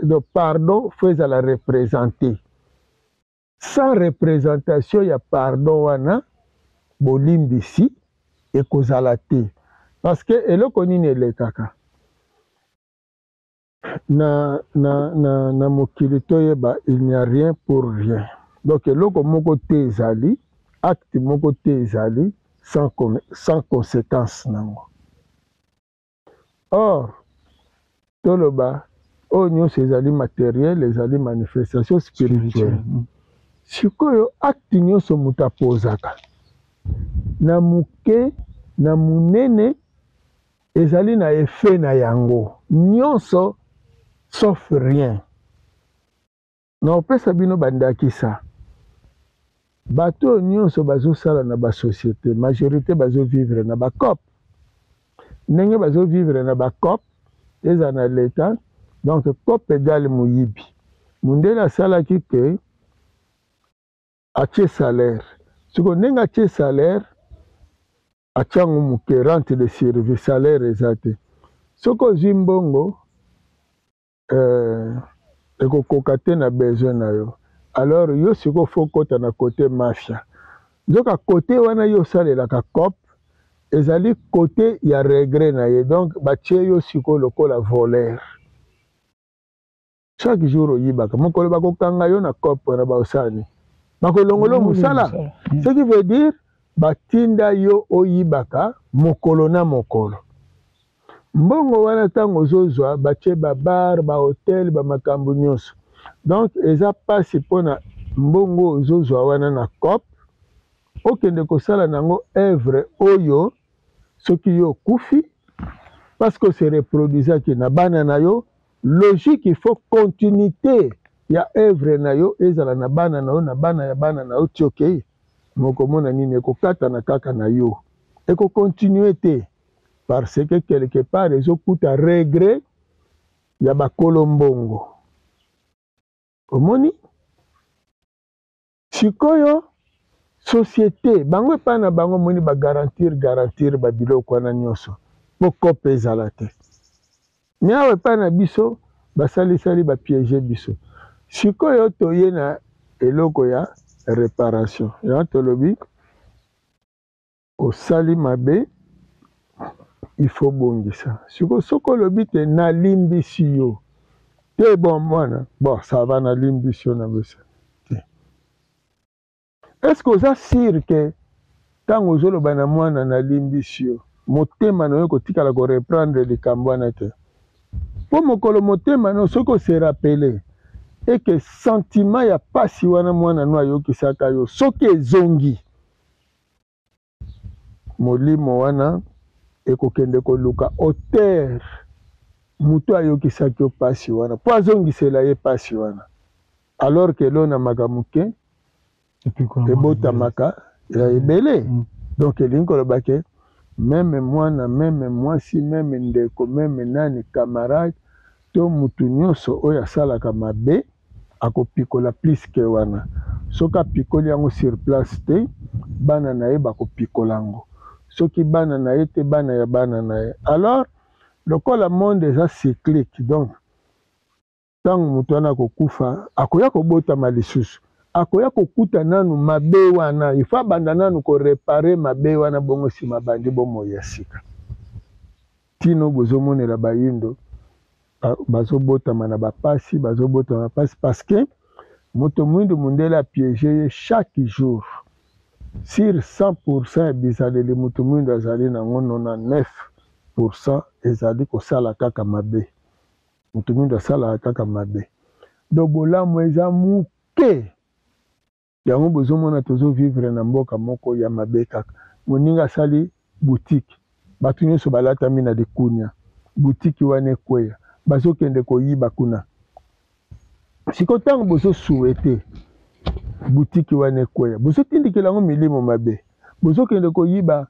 donc pardon faut ezala représenter. Sans representation ya pardon wana bolimbisi ekozala te, parce que eloko nini elekaka na, na, na, na mokili toyeba, il n'y a rien pour rien. Donc eloko moko te ezali, acte moko te ezali sans conséquence nango. Or toloba oyo nyonso ezali matériel, ezali manifestation spirituelle. Sikoyo acte nyonso moto apozaka na moke na monene ezali na effet na yango nyonso, sauf rien. Na opesa bino bandakisa, bato oyo nyonso bazosala na basociété, majorité bazovivre na bacoop. Ndenge bazovivre na bacoop eza na l'État, donc coop égale moyibi. Mondele asalaki ke atie salaire, sikoyo ndenge atie salaire, atie yango moke, rente de survie, salaire eza te. Soki ozwi mbongo ekokoka te na besoin na yo, alors yo sikoyo fo okota na côté mafia. Nzoka côté wana yo osalelaka coop ezali côté ya regret na ye, donc batie yo sikoyo lokola voleur. Chaque jour oyibaka, mokolo bakokanga yo na coop wana, baosala nini? Bakolongola mosala. Ce qui veut dire batinda yo oyibaka mokolo na mokolo. Mbongo wana ntango ozozwa, batie babar, bahotel, bamakambo nyonso. Donc eza mpasi mpona mbongo ozozwa wana na coop, okende kosala nango œuvre oyo soki yo okufi, parce que ose reproduisaki na bana na yo, logique il faut continuité ya œuvre na yo ezala na bana na yo, na bana ya bana na yo, ti okei. Mokomona nini ekokatana kaka na yo, ekocontinue te, parce que quelque part ezokuta regret ya bakolo mbongo. Omoni sikoyo société bango epai na bango, omoni bagarantir garantir babiloko wana nyonso mpo coop ezala te. Me awa epai na biso basalisali bapiéger biso. Sikoyo toye na eloko ya réparation, yango tolobi osali mabe, il faut bongisa. Sikoyo soki olobi te nalimbisi yo te, bon mwana, bon ça va, nalimbisi yo na biso te, est ce que oza sûr ke ntango ozoloba na mwana nalimbisi yo, motema na yo kotikala koreprendre likambo wana te? Mpo mokolo motema na yo soki ose rappeler eke sentiment ya pasi wana mwana no ayokisaka yo, soki ezongi, molimo wana ekokende koluka auteur moto ayokisaki yo pasi wana mpo azongisela ye pasi wana, alors ke elonamaka moke, ebotamaka ya ebele. Donc elingi koloba ke même mwana, même mwasi, même ndeko, même nani, camarade to mutu nyonso oyo asalaka mabe, akopikola plus ke wana. Soki apikoli yango sur place te, bana na ye bakopikola yango. Soki bana na ye te, bana ya bana na ye. Alors lokola monde eza cyclique, donc ntango moto wana akokufa, akoya kobotama lisusu, akoya kokuta nanu mabe wana, il faut abanda nanu koréparer mabe wana, bongo nsima abandi bomoi ya sika. Tino bozomonela bayindo bazobotama na bapasi, bazobotama na bapasi parce que moto mwindu, mondele apiéger ye chaque jour. Sur 100 ya bizaleli moto mwindu azali nango, 99 ezali kosala kaka mabe. Moto mwindu asalaka kaka mabe, donc bolamu eza moke. Yango bozomona tozovivre na mboka moko ya mabe kaka. Moninga asali boutique, bato nyonso balatami na likunia, boutique wana ekweya, bazokende koyiba kuna. Sikoyo ntango bozosouhaiter boutique wana ekweya, bozotindikela yango milimo mabe, bozokende koyiba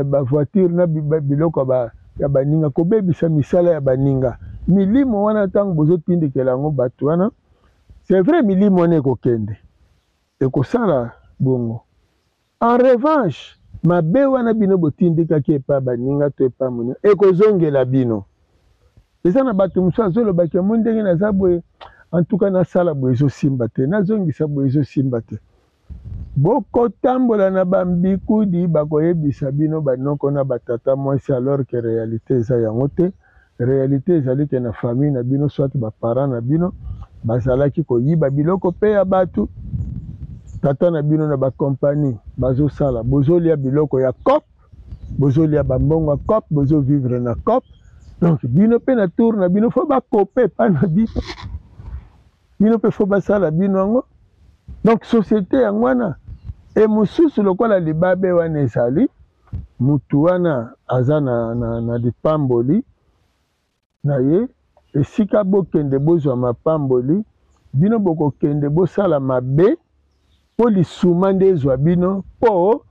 bavoiture na biloko ya baninga, kobebisa misala ya baninga. Milimo wana, ntango bozotindikela yango bato wana, c'est vrai, milimo wana ekokende ekosala bongo. En revanche, mabe wana bino botindikaki epai baninga to epai moninga ekozongela bino. Eza na bato mosusu azolobaki yango: ndenge naza boye, antuka nasala boye ezosimba te, nazongisa boye ezosimba te. Bokotambola na bambikudi, bakoyebisa bino banoko na batata mwasi, alors que réalité eza yango te. Réalité ezali ke na famille na bino, soit baparent na bino bazalaki koyiba biloko mpe ya bato, tata na bino na bakompani bazosala, bozolia biloko ya cop, bozolia bambongo ya cop, bozovivre na cop. Donc bino mpe na tour na bino, faut bakope epa na bino, bino mpe faut basala bino yango. Donc société yango wana e mosusu lokola libabe wana ezali, mutu wana aza na lipamboli na ye. Esika bokende bozwa mapamboli, bino bokokende bosala mabe mpo lisuma nde ezwa bino, mpo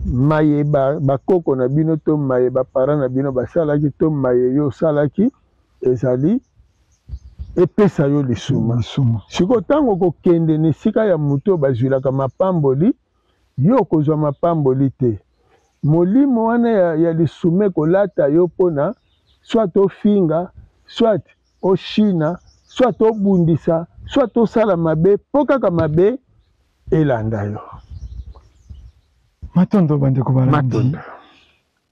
maye bakoko na bino to maye baparent na bino basalaki to maye yo osalaki ezali epesa yo lisuma. Sikoyo ntango okokende na esika ya motu oyo bazwilaka mapamboli, yo okozwa mapamboli te. Molimo wana ya lisuma ekolata yo mpona soit ofinga, soit oshina, soit obundisa, soit osala mabe, mpo kaka mabe elanda yo. Matondo, bandeko balandi.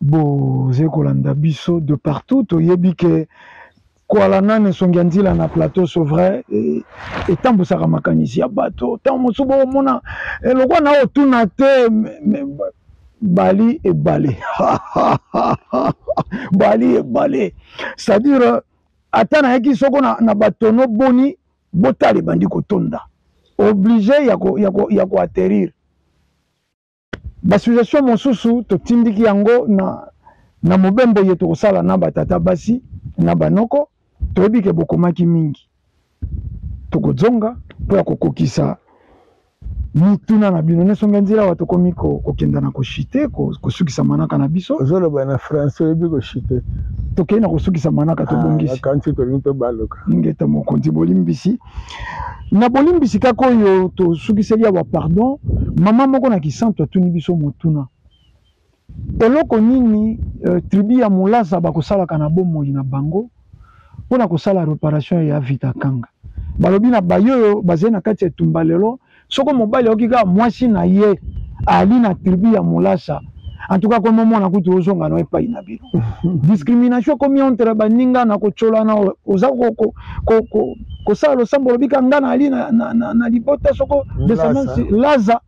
Bozali kolanda biso de partout. Toyebi ke koala nani esongi ya nzila na plateau, c'est vrai, etambusaka makanisi ya bato. Ntango mosusu bokomona eloko na otuna te, bali ebale, bali ebale, c'est-à-dire ata nayaki soko na batono boni, botala ebandi kotonda, obligé ya koatterrir. Basuggestion mosusu totindiki yango na mobembo ye tokosala na batata basi na banoko. Toyebi ke bokomaki mingi, tokozonga mpo ya kokokisa mituna na bino nyonso. Nge nzela awa tokomi kokenda na koshite, kosukisa manaka na biso. Ozoloba na français, oyebi koshite. Tokei na kosukisa manaka, tobongisi. Kanti tolingi tobaluka. Ngeta mokonzi, bolimbisi na bolimbisi kaka oyo tosukiseli awa, pardon. Mama moko na Kisantu atuni biso motuna: eloko nini tribu ya Molaza bakosalaka na bomoi na bango mpona kosala réparation ya Vita Kanga? Balobi na bayo oyo bazali na kati ya etumba lelo, soko mobali ayoki kaka mwasi na ye ali na tribu ya Molasa, en tout cas komomona kutu ozonga na epai na bino, discrimination ekomi entre baninga na kotyolana. Oza kosala losambo, olobi ka nga na ali na libota soko descendance Laza.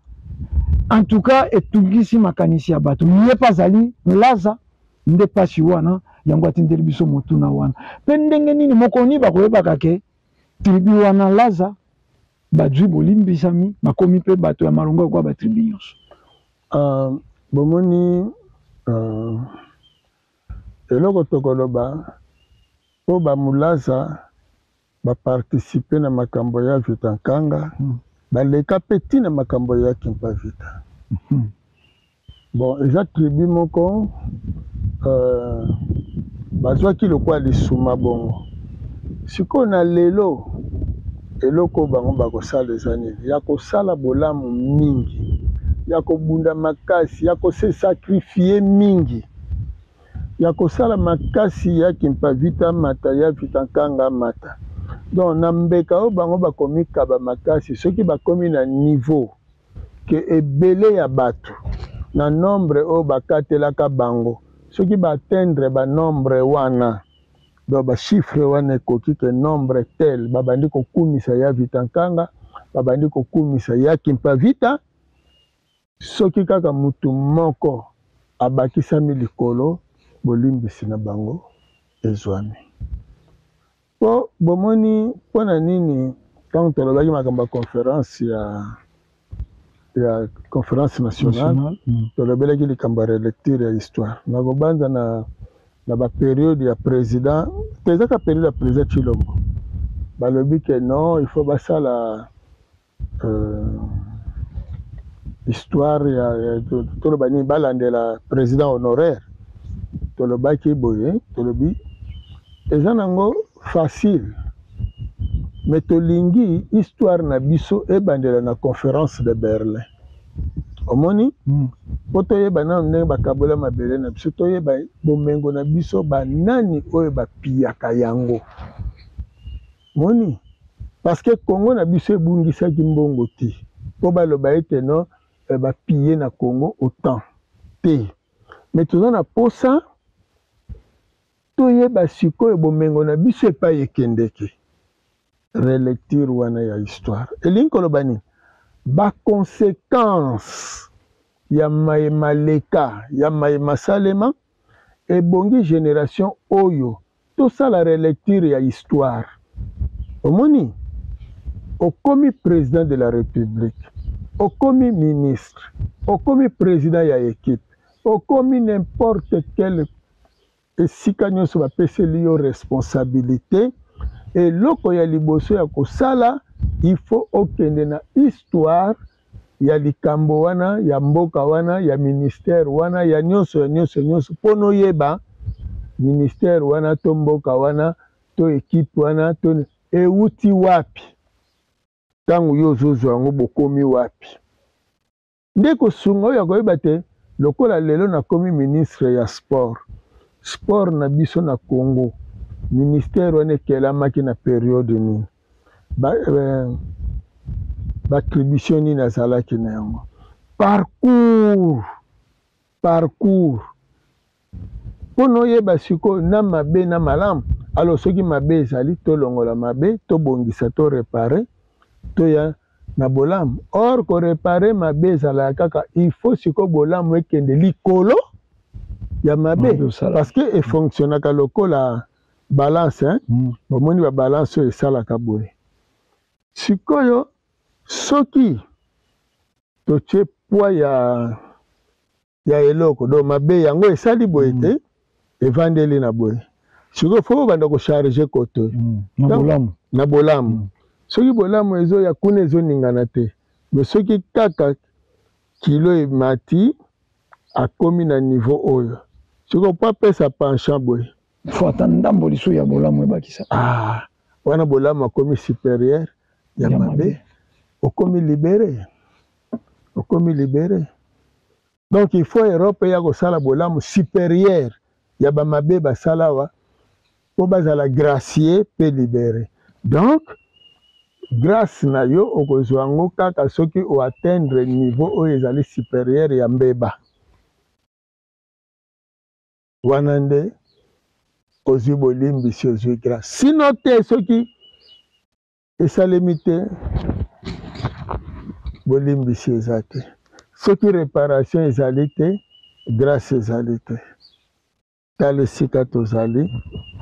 En tout cas etungisi makanisi ya bato. Ye mpe azali Laza nde mpasi wana yango atindeli biso motuna wana. Mpe ndenge nini mokoni bakoyebaka ke tribu wana Laza bazwi bolimbisami, bakomi mpe bato ya malongo lokola batribu nyonso? Bomoni, eloko tokoloba mpo bamulaza baparticiper na makambo ya Vita Nkanga, baleka mpe ntina makambo ya Kimpa Vita. Bon, eza tribu moko bazwaki lokola lisuma. Bongo sikoyo na lelo, eloko oyo bango bakosala eza nini? Ya kosala bolamu mingi. ya kobunda makasi, ya ko se sacrifier mingi, ya kosala makasi ya Kimpa Vita amata, ya Vita Nkanga amata. Donc na mbeka oyo bango bakomikaba makasi, soki bakomi na niveau que ebele ya bato na nombre oyo bakatelaka bango, soki ba atteindre ba nombre wana, donc ba chiffres wana ekoki que nombre tel, babandi kokumisa ya Vita Nkanga, babandi kokumisa ya Kimpa Vita, soki kaka mutu moko abakisami likolo, bolimbisi na bango ezwami. Po bomoni mpo na nini ntango tolobaki makambo ya conference ya ya conference nationale, Tolobelaki likambo ya relecture ya histoire. Nakobanza na ba periode ya president te, ezaka periode ya president Tshilombo, balobi ke non, il faut basala histoire ya toloba nini, balandela president honoraire. Tolobaki boye, tolobi eza nango facile, mais tolingi histoire na biso ebandela na conférence de Berlin. Omoni, po toyeba nano ndenge bakabola mabele na biso, toyeba bomengo na biso, banani oyo bapiyaka yango. Moni, parce que Congo na biso ebungisaki mbongo te mpo baloba ete no bapille na Congo autant te, mais toza na posa toyeba sikoyo bomengo na biso epai ekendeke. Relecture wana ya histoire elingi koloba nini? Baconséquence ya maye maleka, ya maye masalema, ebongi génération oyo tosala relecture ya histoire. Omoni, okomi président de la République, okomi ministre, okomi président ya équipe, okomi n'importe quel esika nyonso bapeseli yo responsabilité, eloko ya liboso ya kosala, il faut okende na histoire ya likambo wana, ya mboka wana, ya ministère wana, ya nyonso, ya nyonso nyonso, mpo noyeba ministère wana to mboka wana to équipe wana to ewuti wapi, ntango yo ozozwa yango bokomi wapi. Nde kosunga oyo ya koyeba te, lokola lelo nakomi ministre ya sport, sport na biso na Congo, ministère wana ekelamaki na periode nini, baattribution nini azalaki na yango, parcours, mpona oyeba sikoyo na mabe na malamu. Alors soki mabe ezali, tolongola mabe, tobongisa, toréparer, toya na bolamu. Or koréparer mabe ezalaka kaka, il faut sikoyo bolamu ekende likolo ya mabe, parce que efonctionnaka lokola balance, hein? Bomoni babalance oyo esalaka boye. Sikoyo soki totie poids ya eloko, donc mabe yango esali boye te, evandeli na boye, sikoyo faut bobanda kocharger kote oyo na bolamu. Na bolamu. Soki bolamu ezoya kuna, ezoningana te, mais soki kaka kilo emati, akomi na niveau oyo, sikoyo po apesa penchant boye, faut ata ndambo lisusu ya bolamu ebakisa. Ah, wana bolamu akomi supérieur ya ya mabe. Mabe. Okomi libéré, okomi libéré. Donc il faut Europe eya kosala bolamu supérieur ya bamabe basala awa mpo bazala gracié mpe libéré. Donc grâce na yo okozwa yango kaka soki oatteindre niveau oyo ezali supérieur ya mbeba wana, nde ozwi bolimbisi, ozwi grâce. Sinon te, soki esalemi te, bolimbisi eza te. Soki réparation ezali te, grâce ezali te. Tala esika tozali,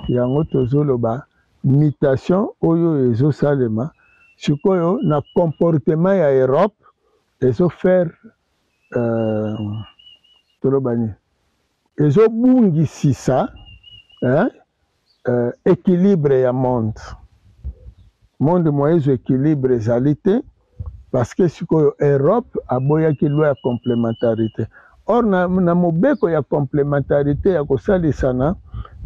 yango tozoloba mutation oyo ezosalema sikoyo na comportement ya Europe ezofaire toloba nini, ezobungisisa, hein, équilibre ya monde. Monde moyen ezwa équilibre ezali te, parce que sikoyo Europe aboyaki loi ya complémentarité. Or na mobeko ya complémentarité, ya kosalisana,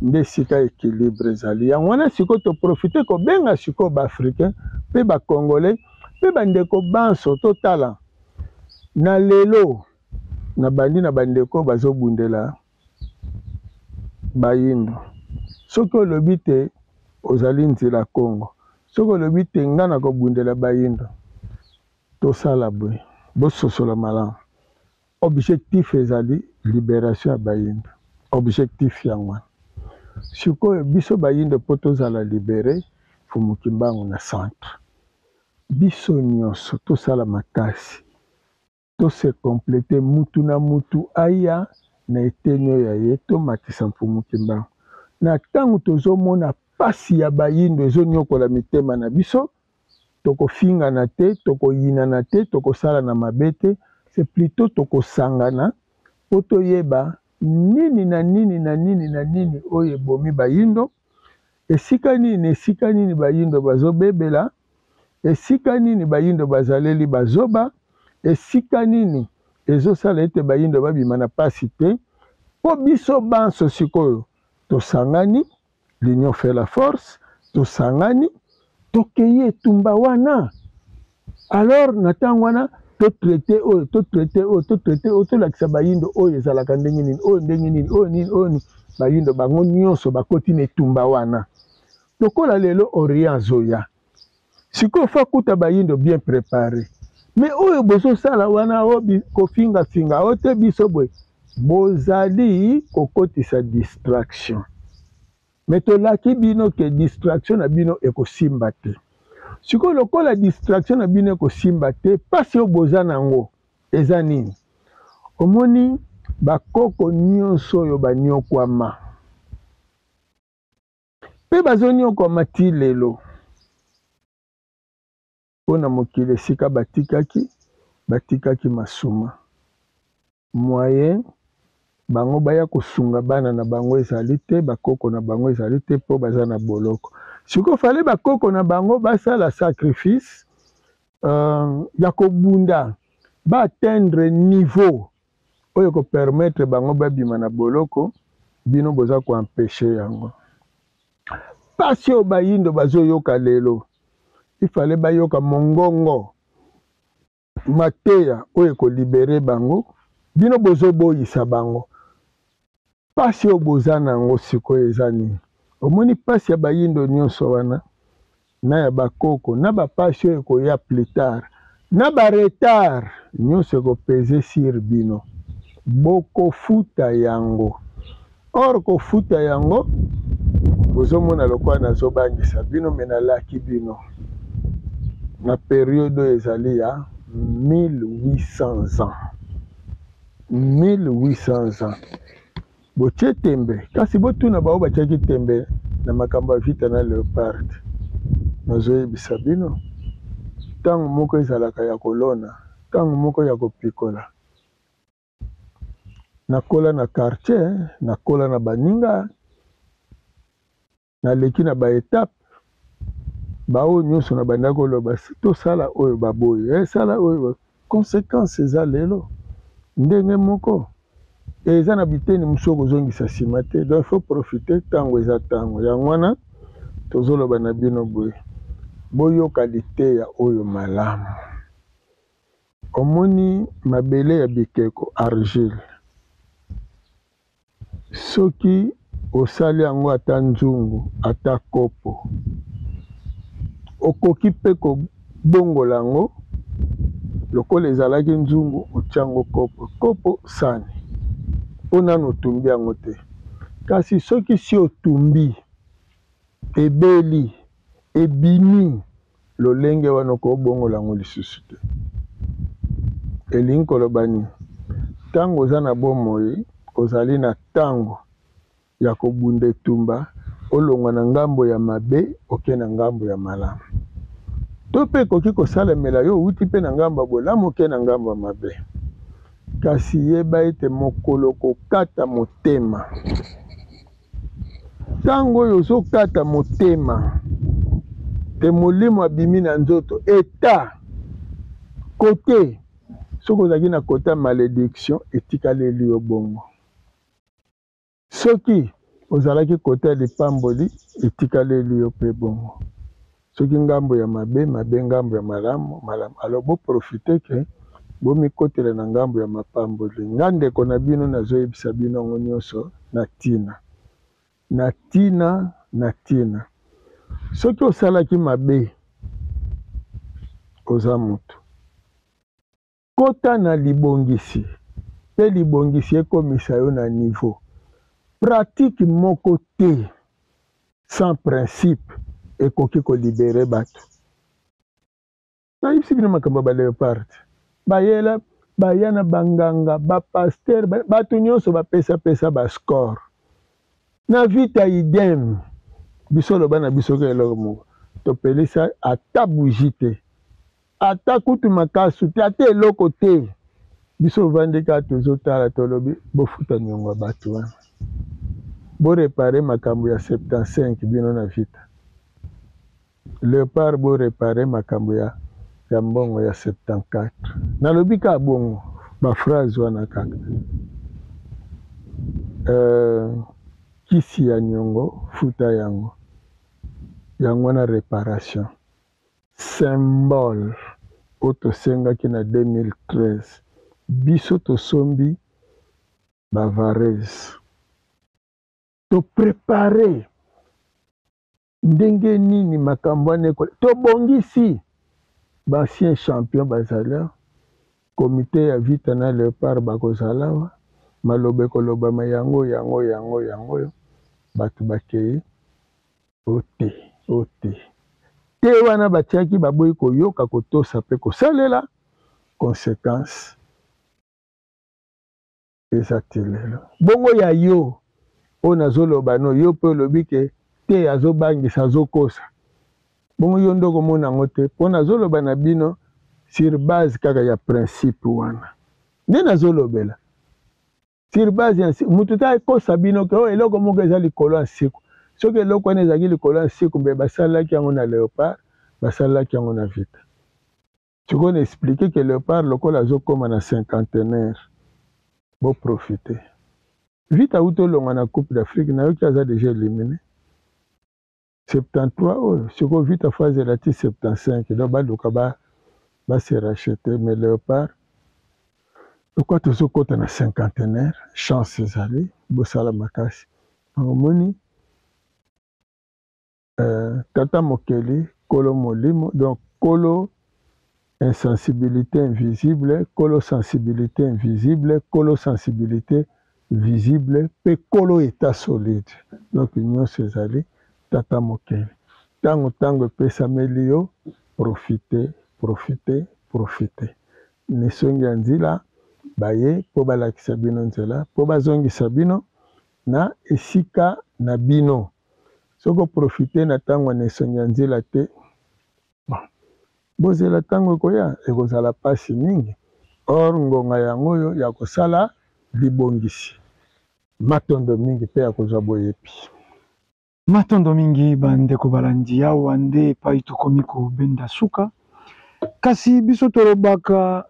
nde esika équilibre ezali. Yango wana sikoyo toprofite kobenga sikoyo baafricain mpe bacongolais mpe bandeko banso, totala. Na lelo nabandi na bandeko bazobundela bayindo. Soki olobi te ozali nzela Congo, soki olobi te nga nakobundela bayindo, tosala boye, bososola malamu. Objectif ezali liberation ya bayindo, objectif yango wana. Sikoyo biso bayindo mpo tozala libere, Mfumu Kimbangu na centre. Biso nyonso tosala makasi, to se completer, mutu na mutu aya na eteni oyo ya ye, tomatisa Mfumu Kimbangu. Na tango tozomona pasi ya bayindo ezonyokola mitema na biso, tokofingana te, tokoyinana te, tokosalana mabe te, c'est plutot tokosangana po toyeba nini na nini na nini na nini oyo ebomi bayindo, esika nini na esika nini bayindo bazobebela, esika nini bayindo bazaleli bazoba, esika nini ezosala ete bayindo babima na pasi te, po biso banso sikoyo tosangani, l'union fait la force, tosangani, tokeyi etumba wana. Alors na tango wana to traiter oyo, to traiter oyo, to traiter oyo, tolakisa bayindo oyo ezalaka ndenge nini, oyo ndenge nini, oyo nini, oyo nini. Bayindo bango nyonso bakoti na etumba wana. Lokola lelo Orient azoya, sikoyo faut akuta bayindo bien prepare. Mais oyo bozosala wana, oyo kofinga finga, oyo te biso boye, bozali kokotisa distraction. Mais tolaki bino ke distraction na bino ekosimba te. Sikoyo lokola distraction na bino ekosimba te, pasi oyo boza nango eza nini? Omoni bakoko nyonso oyo banyokwama pe bazonyokwama ti lelo mpo na mokili esika batikaki, batikaki masuma. Moyen bango baya kosunga bana na bango ezali te, bakoko na bango ezali te mpo baza na boloko. Sikoyo fallait bakoko na bango basala sacrifice ya kobunda ba atteindre niveau oyo ko permettre bango babima na boloko, bino boza ko empecher yango. Pasi oyo bayindo bazoyoka lelo, il fallait bayoka mongongo, mateya oyo eko libere bango, bino bozoboyisa bango. Pasi oyo boza nango sikoyo eza nini? Omoni pasi ya bayindo nyonso wana na ya bakoko na ba pasi oyo ekoya plus tard na ba retard nyonso eko peser sur bino, bokofuta yango. Or kofuta yango bozomona lokola nazobangisa bino, mais nalaki bino na periode oyo ezali ya 1800 ans, 1800 ans botie tembe, kasi botuna bao batiaki tembe na makambo ya vita na leopard. Nazoyebisa bino, ntango moko ezalaka ya kolona, ntango moko ya kopikola. Nakola na quartier, nakola na baninga, naleki na ba etape, baoyo nyonso na banda koloba tosala oyo baboyi, sala oyo, conséquence eza lelo ndenge moko eza na biteni mosusu okozongisa nsima te. Donc il faut profiter ntango eza ntango. Yango wana tozoloba na bino boye, boyoka liteya oyo malamu. Omoni mabele ya bikeko argile, soki osali yango ata nzungu ata kopo, okoki pe kobongola yango lokola ezalaki nzungu, otia yango kopo, kopo sani, mpo nanu otumbi yango te. Kasi soki si otumbi, ebeli, ebimi lolenge wana, okobongola yango lisusu te. Elingi koloba nini? Ntango oza na bomoi, ozali na ntango ya kobunda etumba, olongwa na ngambo ya mabe oke na ngambo ya malamu. To mpe ekoki kosalemela yo outi mpe na ngambo ya bolamu oke na ngambo ya mabe. Kasi yeba ete mokolo kokata motema, ntango oyo ozokata motema te, molimo abimi na nzoto, eta kote soki ozalaki na kote ya malédiction etikaleli yo bongo. Soki ozalaki kote ya lipamboli etikaleli yo pe bongo. Soki ngambo ya mabe, mabe, ngambo ya malamu, malamu. Alors bo profiter ke Bomikotela na ngambo ya mapamboli. Nga ndeko na bino nazoyebisa bino yango nyonso na tina. Na tina, na tina. Soki osalaki mabe, oza moto. Kota na libongisi, pe libongisi ekomisa yo na niveau. Pratique moko te sans principe ekoki ko liberer batu. Nayebisi bino makambo ya ba leopard bayela baya na banganga ba pasteur bato nyonso bapesa pesa ba score na vita idem biso loba na biso ka eloko moko topelisa ata bougie te ata kutu makasu te ata eloko te biso ovandi kaka tozotala tolobi bofuta niongo ya bato wana borepare makambo ya 75 bino na vita Leopard bo reparer makambo ya ya mbongo ya 74. Nalobi kaka bongo ba phrase wana kaka. Euh, kisi ya niongo futa yango. Yango wana reparation. Symbole oyo tosengaki na 2013 biso tosombi ba vareuse. To preparer Ndenge nini makambo wana eko tobongisi ba anciens champions bazali awa comite ya vita na leopard bakozala awa maloba ekolobama yango yango yango yango oyo bato bakei o te o te te wana batiaki baboyi koyoka kotosa mpe kosalela consequence Eza te lelo. Bongo ya yo oyo nazo loba no yo pe olobi ke te azo bangisa azo kosa bongo yo nde okomona yango te po nazo loba na bino sur base kaka ya principe wana nde nazo lobela sur base ya mutu te akosa bino ke oh eloko moko eza likolo ya nsiku soki eloko wana ezalaki likolo ya nsiku mbe basalelaki yango na leopard basalelaki yango na vita Sikoyo na explique que leopard lokola azo koma na cinquantenaire bo profiter. Vita awuti olongwa na coupe d'Afrique nayoki aza dejà elimine 73 oyo sikoyo Vita faut azela ti 75 donc baluka ba ba se racheter mais leopard lokola tozo kota na cinquantenaire chance ezali bosala makasi omoni Euh, tata mokeli kolo molimo donc kolo insensibilité invisible kolo sensibilité invisible kolo sensibilité visible mpe kolo état solide donc nyonso ezali tata mokeli ntango ntango epesameli yo profite profite profite misongi ya nzila baye mpo balakisa bino nzela mpo bazongisa bino na esika na bino Soki o profiter na tango ya nesongi ya nzela te, bon, bozela tango ekoya, ekozala pasi mingi. Or ngonga yango oyo ya kosala libongisi. Matondo mingi pe ya kozwa boyebi. Matondo mingi ba ndeko balandi, awa nde epai tokomi kobenda suka, kasi biso tolobaka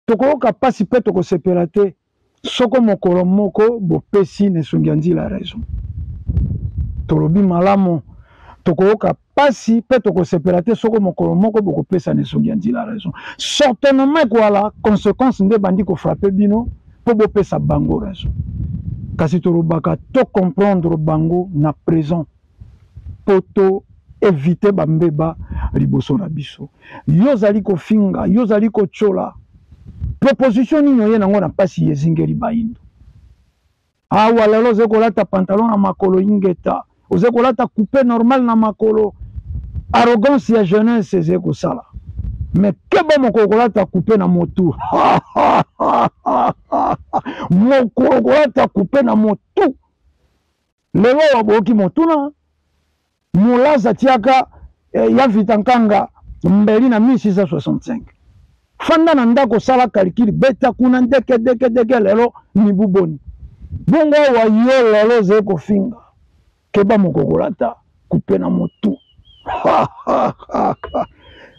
Tokoyoka pasi pe tokosepela te soko mokolo moko bopesi Nesongi ya Nzila raison. Tolobi malamu, tokoyoka pasi pe tokosepela te soko mokolo moko bokopesa Nesongi ya Nzila raison. Certainement ekoala consequence nde ebandi ko frapper bino po bopesa bango raison. Kasi tolobaka to comprendre bango na present. po to eviter ba mbeba liboso na biso. Yo ozali kofinga, yo ozali kotiola, proposition nini oye nango na pasi ezingeli bayindo? Awa lelo ozali kolata pantalon na makolo ingeta, ozali kolata coupe normal na makolo, arrogance ya jeunesse ezali kosala. Mais keba mokolo kolata coupe na motu. Mokolo kolata coupe na motu. Lelo awa boyoki motuna, Mulaza atiaka eh, ya Vita Nkanga mbeli na 1665. Fanda na ndako sala calcul, beta kuna ndeke deke deke lelo mibu boni. Bongo awa yo lelo ozali kofinga, keba mokokolata kupe na motu.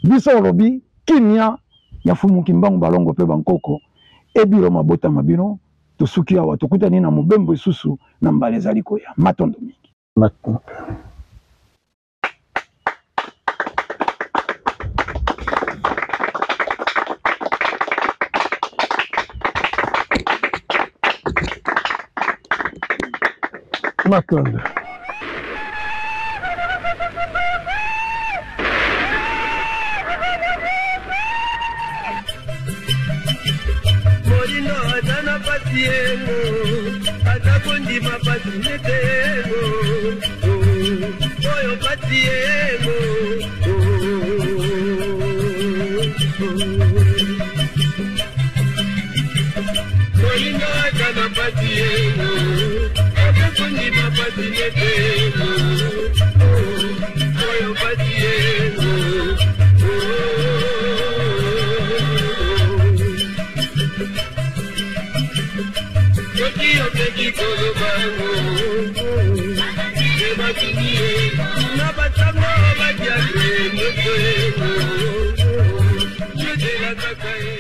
Biso olobi kimia ya Fumu Kimbangu Balongo pe bankoko ebilo mabota ma bino. Tosuki awa, tokutani na mobembo esusu na mbala ezali koya. Matondo mingi. Matondo. Matondo. Molino aza na pasi yengo, aza kondima pasi nete yengo, oyo pasi yengo. Molino aza na pasi yengo, aza kondima pasi nete yengo, oyo pasi yengo. Soki opeki koloba yango ebatuni ye na basango badiatre nyonso yengo yozela kaka ye.